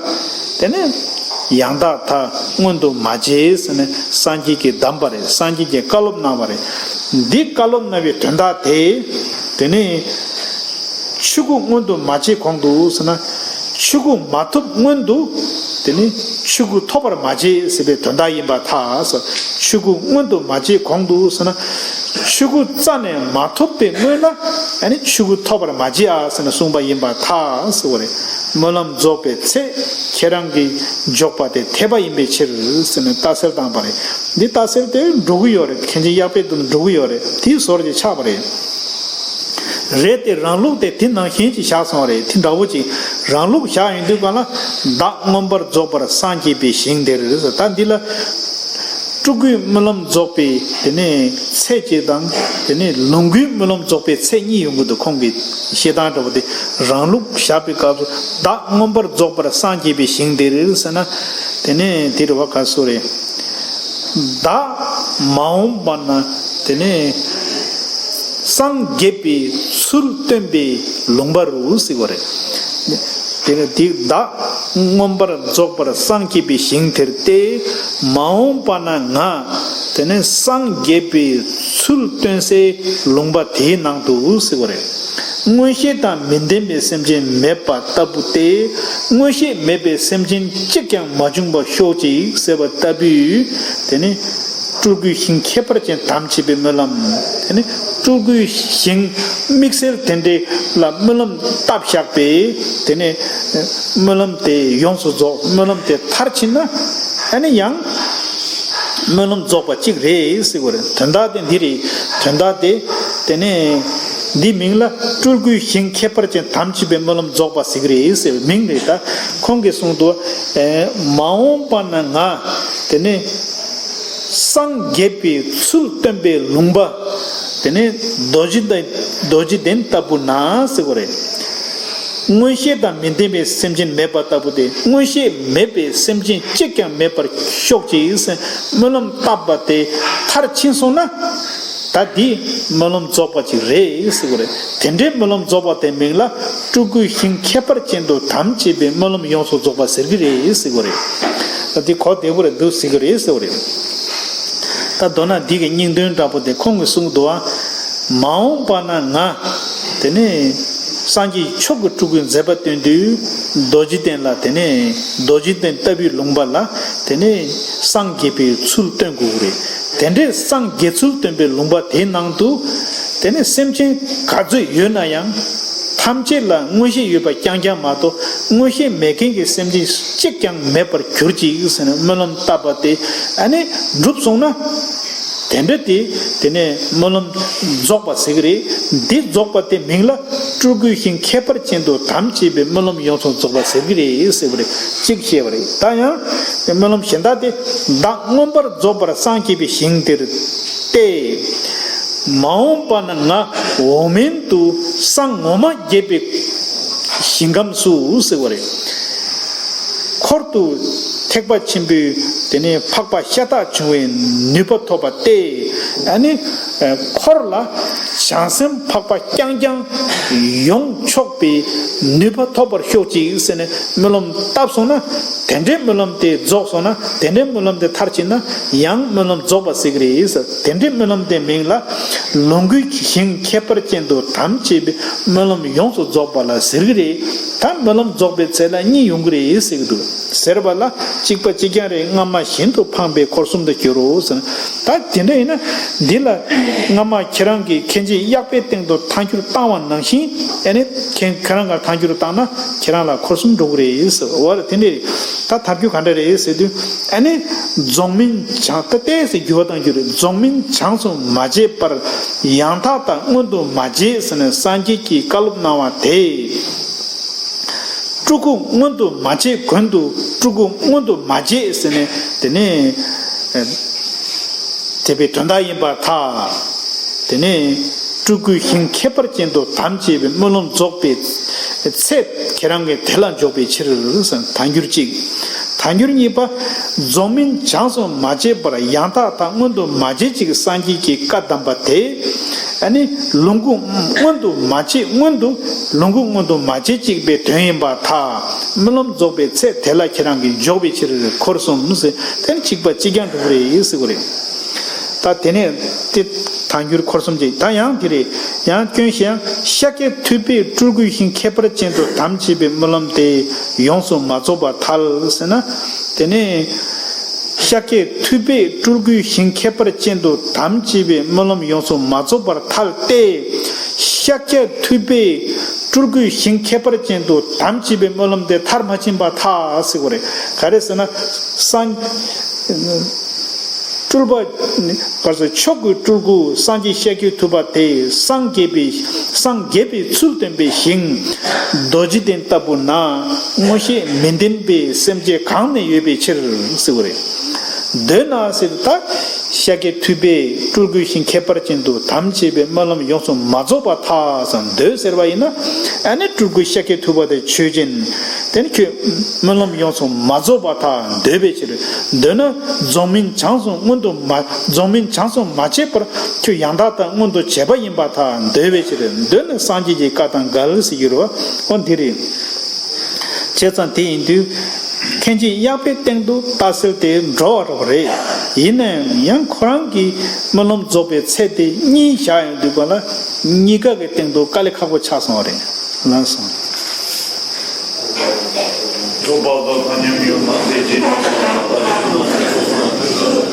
དེ་ནས་ཡང་དག་མཐའ་མངོན་དུ་མ་བྱས་ཟེར་ནས་སངས་རྒྱས་ཀྱིས་གདམས་པ་རེད། སངས་རྒྱས་ཀྱིས་བཀའ་སློབ་གནང་བ་རེད། འདི་བཀའ་སློབ་གནང་བའི་དོན་དག་དེ། དེ་ནས་ཆོས་སྐུ་མངོན་དུ་མ་བྱས་གོང་དུ་ཟེར་ན། ཆོས་སྐུ་མ་ཐོབ་སྔོན་དུ་དེ་ནི་ཆོས་སྐུ་ཐོབ་པར་མ་བྱེད་ཟེར་བའི་དོན་དག་ཡིན་པར་ཐལ། ཆོས་སྐུ་མངོན་དུ་མ་བྱས་གོང་དུ་ཟེར་ན། ཆོས་སྐུ་རྩ་ནས་མ་ཐོབ་པའི་སྔོན་ལ་ཨ་ནི་ཆོས་སྐུ་ཐོབ་པར་མ་བྱེད་ཨ་ཟེར་ནས་གསུངས་པ་ཡིན་པར་ཐལ་ཟེར་བ་རེད། སྨོན་ལམ་རྫོགས་པའི་ཚེ་ཁྱེད་རང་གི་འཇོག་པ་དེ་འཐད་པ་ཡིན་པའི་ཕྱིར་ཟེར་ནས་རྟགས་གསལ་བཏང་པ་རེད། འདི་རྟགས་གསལ་དེ་འགྲོ་གི་ཡོད་རེད། མཁན་ཆེན་གཡག་པའི་དུ་འགྲོ་གི་ཡོད་རེད། དེའི་ཟོར་གྱི་ཆགས་པ་རེད། རེད་དེ་རང་ལུགས་དེ་དེ་ནང་བཞིན་གྱི་བཞག་སོང་བ་རེད། དེ་འདྲ་བོ་ཅིག་རང་ལུགས་བཞག་ཡོང་དུས་གང་ལ་བདག་མངོན་པར་རྫོགས་པར་སངས་རྒྱས་པའི་ཞིང་དེར་ཟེར། ད་འདི་ལ་སྤྲུལ་སྐུའི་སྨོན་ལམ་རྫོགས་པའི་དེ་ནས་ཚད་ཅིག་དང་དེ་ནས་ལོངས་སྐུའི་སྨོན་ལམ་རྫོགས་པའི་ཚད་གཉིས་ཡོང་གི་འདུག་ཁོང་གི་བཤད་སྟངས་འདྲ་བོ་དེ་རང་ལུགས་བཞག་པའི་སྐབས་སུ་བདག་མངོན་པར་རྫོགས་པར་སངས་རྒྱས་པའི་ཞིང་དེར་ཟེར་ན། དེ་ནས་དེ་རེད་བ། ག་སུ་རེད། བདག་མ་འོངས་པ་ན་དེ་ནས་ སངས་རྒྱས་པའི་ཚུལ་སྟོན་པའི་ལུང་པ་རུ་ཟེར་བ་རེད། དེ་ནི་དེ་བདག་མངོན་པར་རྫོགས་པར་སངས་རྒྱས་པའི་ཞིང་དེར་སྟེ། མ་འོངས་པ་ན་ང་དེ་ནི་སངས་རྒྱས་པའི་ཚུལ་སྟོན་སའི་ལུང་པ་དེའི་ནང་དུ་ཟེར་བ་རེད། མངོན་ཤེས་དང་མི་ལྡན་པའི་སེམས་ཅན་མེད་པ་ལྟ་བུ་སྟེ། མངོན་ཤེས་མེད་པའི་སེམས་ཅན་གཅིག་ཀྱང་མ་བྱུང་བར་ཤོག་ཅིག་ཟེར་བ་ལྟ་བུའི་དེ་ནི་སྤྲུལ་སྐུའི་ཞིང་ཁྱད་པར་ཅན་དམ་བཅས་པའི་སྨོན་ལམ། དེ་ནི་སྤྲུལ་སྐུའི་ཞིང་དམིགས་བསལ་དེ་འདྲའི་ལ་སྨོན་ལམ་བཏབ་བཞག་པས་དེ་ནི་སྨོན་ལམ་དེ་ཡོངས་སུ་རྫོགས། སྨོན་ལམ་དེ་མཐར་ཕྱིན་ན་ཨ་ནི་ཡང་སྨོན་ལམ་རྫོགས་པ་གཅིག་རེད་ཟེར་བ་རེད། དོན་དག་དེ་འདི་རེད། དོན་དག་དེ་དེ་ནི་འདི་མིང་ལ་སྤྲུལ་སྐུའི་ཞིང་ཁྱད་པར་ཅན་དམ་བཅས་པའི་སྨོན་ལམ་རྫོགས་པ་ཟེར་གི་རེད་ཟེར་བའི་མིང་རེད། ད་ཁོང་གིས་གསུངས་འདུག། ཨེ། མ་འོངས་པ་ན་ང་དེ་ནི་སངས་རྒྱས་པའི་ཚུལ་སྟོན་པའི་ལུང་པ། དེ་ནི་རྡོ་རྗེ་གདན། རྡོ་རྗེ་གདན་ལྟ་བུ་ན་ཟེར་བ་རེད། མངོན་ཤེས་དང་མི་ལྡན་པའི་སེམས་ཅན་མེད་པ་ལྟ་བུ་སྟེ། མངོན་ཤེས་མེད་པའི་སེམས་ཅན་གཅིག་ཀྱང་མེད་པར་ཤོག་ཅིག་ཟེར་སྨོན་ལམ་བཏབ་པ་དེ་མཐར་ཕྱིན་སོང་ན། ད་འདི་སྨོན་ལམ་རྫོགས་པ་ཅིག་རེད་ཟེར་བ་རེད། དེ་འདྲའི་སྨོན་ལམ་རྫོགས་པ་དེ་མིང་ལ་སྤྲུལ་སྐུའི་ཞིང་ཁྱད་པར་ཅན་དུ་དམ་བཅས་པའི་སྨོན་ལམ་ཡོངས་སུ་རྫོགས་པ་ཟེར་གི་རེད་ཟེར་བ་རེད། ད་འདི་གོ་བདེ་པོ་རེད་འདུག་ཟེར་གི་རེད་ཟེར་བ་རེད། ད་མདོར་ན་འདི་གི་སྙིང་དོན་འདྲ་པོ་དེ་ཁོང་གིས་གསུངས་འདུག་ཨ། མ་འོངས་པ་ན་ང་དེ་ནས་སངས་རྒྱས་མཆོག་གི་སྤྲུལ་སྐུའི་མཛད་པ་སྟོན་དུས་རྡོ་རྗེ་གདན་ལ། དེ་ནས་རྡོ་རྗེ་གདན་ལྟ་བུའི་ལུང་པ་ལ་དེ་ནས་སངས་རྒྱས་པའི་ཚུལ་སྟོན་དགོས་ཀྱི་རེད། དེ་འདྲའི་སངས་རྒྱས་ཚུལ་སྟོན་པའི་ལུང་པ་དེའི་ནང་དུ་དེ་ནས་སེམས་ཅན་ག་ཚོད་ཡོད་ན་ཡང་ཐམས་ཅད་ལ་མངོན་ཤེས་ཡོད་པ་རྐྱང་རྐྱང་མ་གཏོགས་མངོན་ཤེས་མེད་མཁན་གྱི་སེམས་ཅན་གཅིག་ཀྱང་མེད་པར་གྱུར་ཅིག་ཟེར་ནས་སྨོན་ལམ་བཏབ་པ་དེ་ཨ་ནི་འགྲུབ་སོང་ན། དེ་འདྲ་དེ་དེ་ནས་སྨོན་ལམ་རྫོགས་པ་ཟེར་གི་རེད། འདི་རྫོགས་པ་དེ་མིང་ལ་སྤྲུལ་སྐུའི་ཞིང་ཁྱད་པར་ཅན་དུ་དམ་བཅས་པའི་སྨོན་ལམ་ཡོངས་སུ་རྫོགས་པ་ཟེར་གི་རེད་ཟེར་བ་རེད། གཅིག་བཤད་པ་རེད། ད་ཡང་སྨོན་ལམ་གཞན་དག་དེ། བདག་མངོན་པར་རྫོགས་པར་སངས་རྒྱས་པའི་ཞིང་དེར་སྟེ། མ་འོངས་པ་ན་ང་འོག་མིན་དུ་སངས་ངོ་མ་རྒྱས་པའི་ཞིང་ཁམས་སུ་ཟེར་བ་རེད། འཁོར་དུ་ཐེག་པ་ཆེན་པོའི་དེ་ནས་འཕགས་པ་ཤ་སྟག་བྱུང་བའི་ནུས་པ་ཐོབ་པ་སྟེ། ཨ་ནི་འཁོར་ལ་བྱང་སེམས་འཕགས་པ་རྐྱང་རྐྱང་ཡོང་ཆོག་པའི་ནུས་པ་ཐོབ་པར་ཤོག་ཅིག་ཟེར་ནས་སྨོན་ལམ་བཏབ་སོང་ན། དེ་འདྲའི་སྨོན་ལམ་དེ་རྫོགས་སོང་ན། དེ་འདྲའི་སྨོན་ལམ་དེ་མཐར་ཕྱིན་ན་ཡང་སྨོན་ལམ་རྫོགས་པ་ཟེར་གི་རེད་ཟེར། དེ་འདྲའི་སྨོན་ལམ་དེ་མིང་ལ་ལོངས་སྐུའི་ཞིང་ཁྱད་པར་ཅན་དུ་དམ་བཅས་པའི་སྨོན་ལམ་ཡོངས་སུ་རྫོགས་པ་ལ་ཟེར་གི་རེད། ད་སྨོན་ལམ་རྫོགས་པའི་ཚེ་ལ་གཉིས་ཡོང་གི་རེད་ཟེར་གི་འདུག། ཟེར་བ་ལ་གཅིག་པ་གཅིག་རྐྱང་རེད། སྔ་མ་བཞིན་དུ་འཕངས་པས་འཁོར་གསུམ་དུ་འགྱུར་རོ་ཟེར། ད་དེ་འདྲ་ཡིན་ན་འདི་ལ་སྔ་མ་ཁྱེད་རང་གིས་མཁན་ཆེན་གཡག་པའི་སྟེང་དུ་ཐལ་འགྱུར་བཏང་བ་ནང་བཞིན། ཨ་ནི་ཁྱེད་ཁྱེད་རང་ག་ཐལ་འགྱུར་བཏང་ན་ཁྱེད་རང་ལ་འཁོར་གསུམ་འགྲོ་གི་རེད་ཟེར་བ་རེད། དེ་འདྲ་ད་ཐལ་འགྱུར་ག་འདྲ་རེད་ཟེར་དུས། ཨ་ནི་རྫོགས་སྨིན་བྱང་ད་ལྟས་ཟེར་འགྱུར་བ་བཏང་རྒྱུ་རེད། རྫོགས་སྨིན་བྱང་སུ་མ་བྱས་པར་ཡང་དག་དང་མངོན་དུ་མ་བྱས་ཟེར་ནས་སངས་རྒྱས་ཀྱིས་བཀའ་སློབ་གནང་བ་དེ། སྤྲུལ་སྐུ་མངོན་དུ་མ་བྱས་གོང་དུ་སྤྲུལ་སྐུ་མངོན་དུ་མ་བྱས་ཟེར་ནས། དེ་ནས་དེ་པའི་དོན་དག་ཡིན་པར་ཐལ། དེ་ནས་སྤྲུལ་སྐུའི་ཞིང་ཁྱད་པར་ཅན་དུ་དམ་བཅས་པའི་སྨོན་ལམ་རྫོགས་པའི་ཚེ་ཁྱེད་རང་གིས་དེ་ལ་འཇོག་པའི་ཕྱིར་ཟེར། ཐལ་འགྱུར་གཅིག། ཐལ་འགྱུར་གཉིས་པ། རྫོགས་སྨིན་བྱང་སུ་མ་བྱས་པར་ཡང་དག་དང་མངོན་དུ་མ་བྱས་ཅིག་སངས་རྒྱས་ཀྱིས་བཀའ་གདམས་པ་དེ། ཨ་ནི་ལོངས་སྐུ་མངོན་དུ་མ་བྱས་སྔོན་དུ་ལོངས་སྐུ་མངོན་དུ་མ་བྱས་ཅིག་པའི་དོན་ཡིན་པར་ཐལ། སྨོན་ལམ་རྫོགས་པའི་ཚེ་དེ་ལ་ཁྱེད་རང་གིས་འཇོག་པའི་ཕྱིར་འཁོར་གསུམ་ཟེར། དེ་ནི་གཅིག་པ་གཅིག་རྐྱང་འགྲོ་གི་རེད་ཟེར་གི་རེད། ད་དེ་ནས་དེ་ཐལ་འགྱུར་འཁོར་གསུམ་གཅིག། ད་ཡང་དེ་རེད། ཡང་སྐྱོན་བཤད། ཤཱཀྱ་ཐུབ་པས་སྤྲུལ་སྐུའི་ཞིང་ཁྱད་པར་ཅན་དུ་དམ་བཅས་པའི་སྨོན་ལམ་དེ་ཡོངས་སུ་མ་རྫོགས་པར་ཐལ་ཟེར་ན། དེ་ནས་ཤཱཀྱ་ཐུབ་པས་སྤྲུལ་སྐུའི་ཞིང་ཁྱད་པར་ཅན་དུ་དམ་བཅས་པའི་སྨོན་ལམ་ཡོངས་སུ་མ་རྫོགས་པར་ཐལ་ཏེ། ཤཱཀྱ་ཐུབ་པས་སྤྲུལ་སྐུའི་ཞིང་ཁྱད་པར་ཅན་དུ་དམ་བཅས་པའི་སྨོན་ལམ་དེ་མཐར་མ་ཕྱིན་པར་ཐལ་ཟེར་བ་རེད། ག་རེ་ཟེར་ན། སངས་སྤྲུལ་པ། ག་རེ་ཟེར། མཆོག་གི་སྤྲུལ་སྐུ་སངས་རྒྱས་ཤཱཀྱ་ཐུབ་པ་དེ་སངས་རྒྱས་པའི་སངས་རྒྱས་པའི་ཚུལ་སྟོན་པའི་ཞིང་རྡོ་རྗེ་གདན་ལྟ་བུ་ན་མངོན་ཤེས་མི་ལྡན་པའི་སེམས་ཅན་གང་ནས་ཡོད་པའི་ཕྱིར་ཟེར་བ་རེད། འདོད་ན་ཟེར་ད། ཤཱཀྱ་ཐུབ་པས་སྤྲུལ་སྐུའི་ཞིང་ཁྱད་པར་ཅན་དུ་དམ་བཅས་པའི་སྨོན་ལམ་ཡོངས་སུ་མ་རྫོགས་པར་ཐལ་ཟེར་འདོད་ཟེར་བ་ཡིན་ན། ཨ་ནི་སྤྲུལ་སྐུ་ཤཱཀྱ་ཐུབ་པ་དེ་ཆོས་ཅན། དེ་ནི་ཁྱོད་སྨོན་ལམ་ཡོངས་སུ་མ་རྫོགས་པར་ཐལ། འདོད་པའི་ཕྱིར། འདོད་ན་རྫོགས་སྨིན་བྱང་སུ་མངོན་དུ་མ་རྫོགས་སྨིན་བྱང་སུ་མ་བྱས་པར་ཁྱོད་ཡང་དག་ད་མངོན་དུ་བྱས་པ་ཡིན་པར་ཐལ། འདོད་པའི་ཕྱིར། འདོད་ནི་སངས་རྒྱས་ཀྱི་བཀའ་དང་འགལ་ཟེར་གྱི་རེད་བ། འོ་འདི་རེད། བྱས་ཙང་དེ་ཡིན་དུས། ཐེག་ཆེན་དབྱངས་པའི་སྟེང་དུ་ལྟ་གསལ་དེ་འགྲོ་བ་རེད། ཡིན་ནའང་ཡང་ཁོ་རང་གི་སྨོན་ལམ་རྫོགས་པའི་ཚད་དེ་གཉིས་བཞག་ཡོང་དུས་ག་ལ་གཉིས་ཀ་གི་སྟེང་དུ་དཀའ་ལས་ཁག་པོ་ཆགས་སོང་བ་རེད། ལགས་སོ། ཐུབ་པ་དང་ཐ་སྙད་མི་ཡོང་ན་དེ་རྗེས་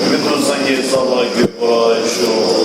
མི་མཐུན་སངས་རྒྱས་ས་ལ་འགོད་པར་ཤོག།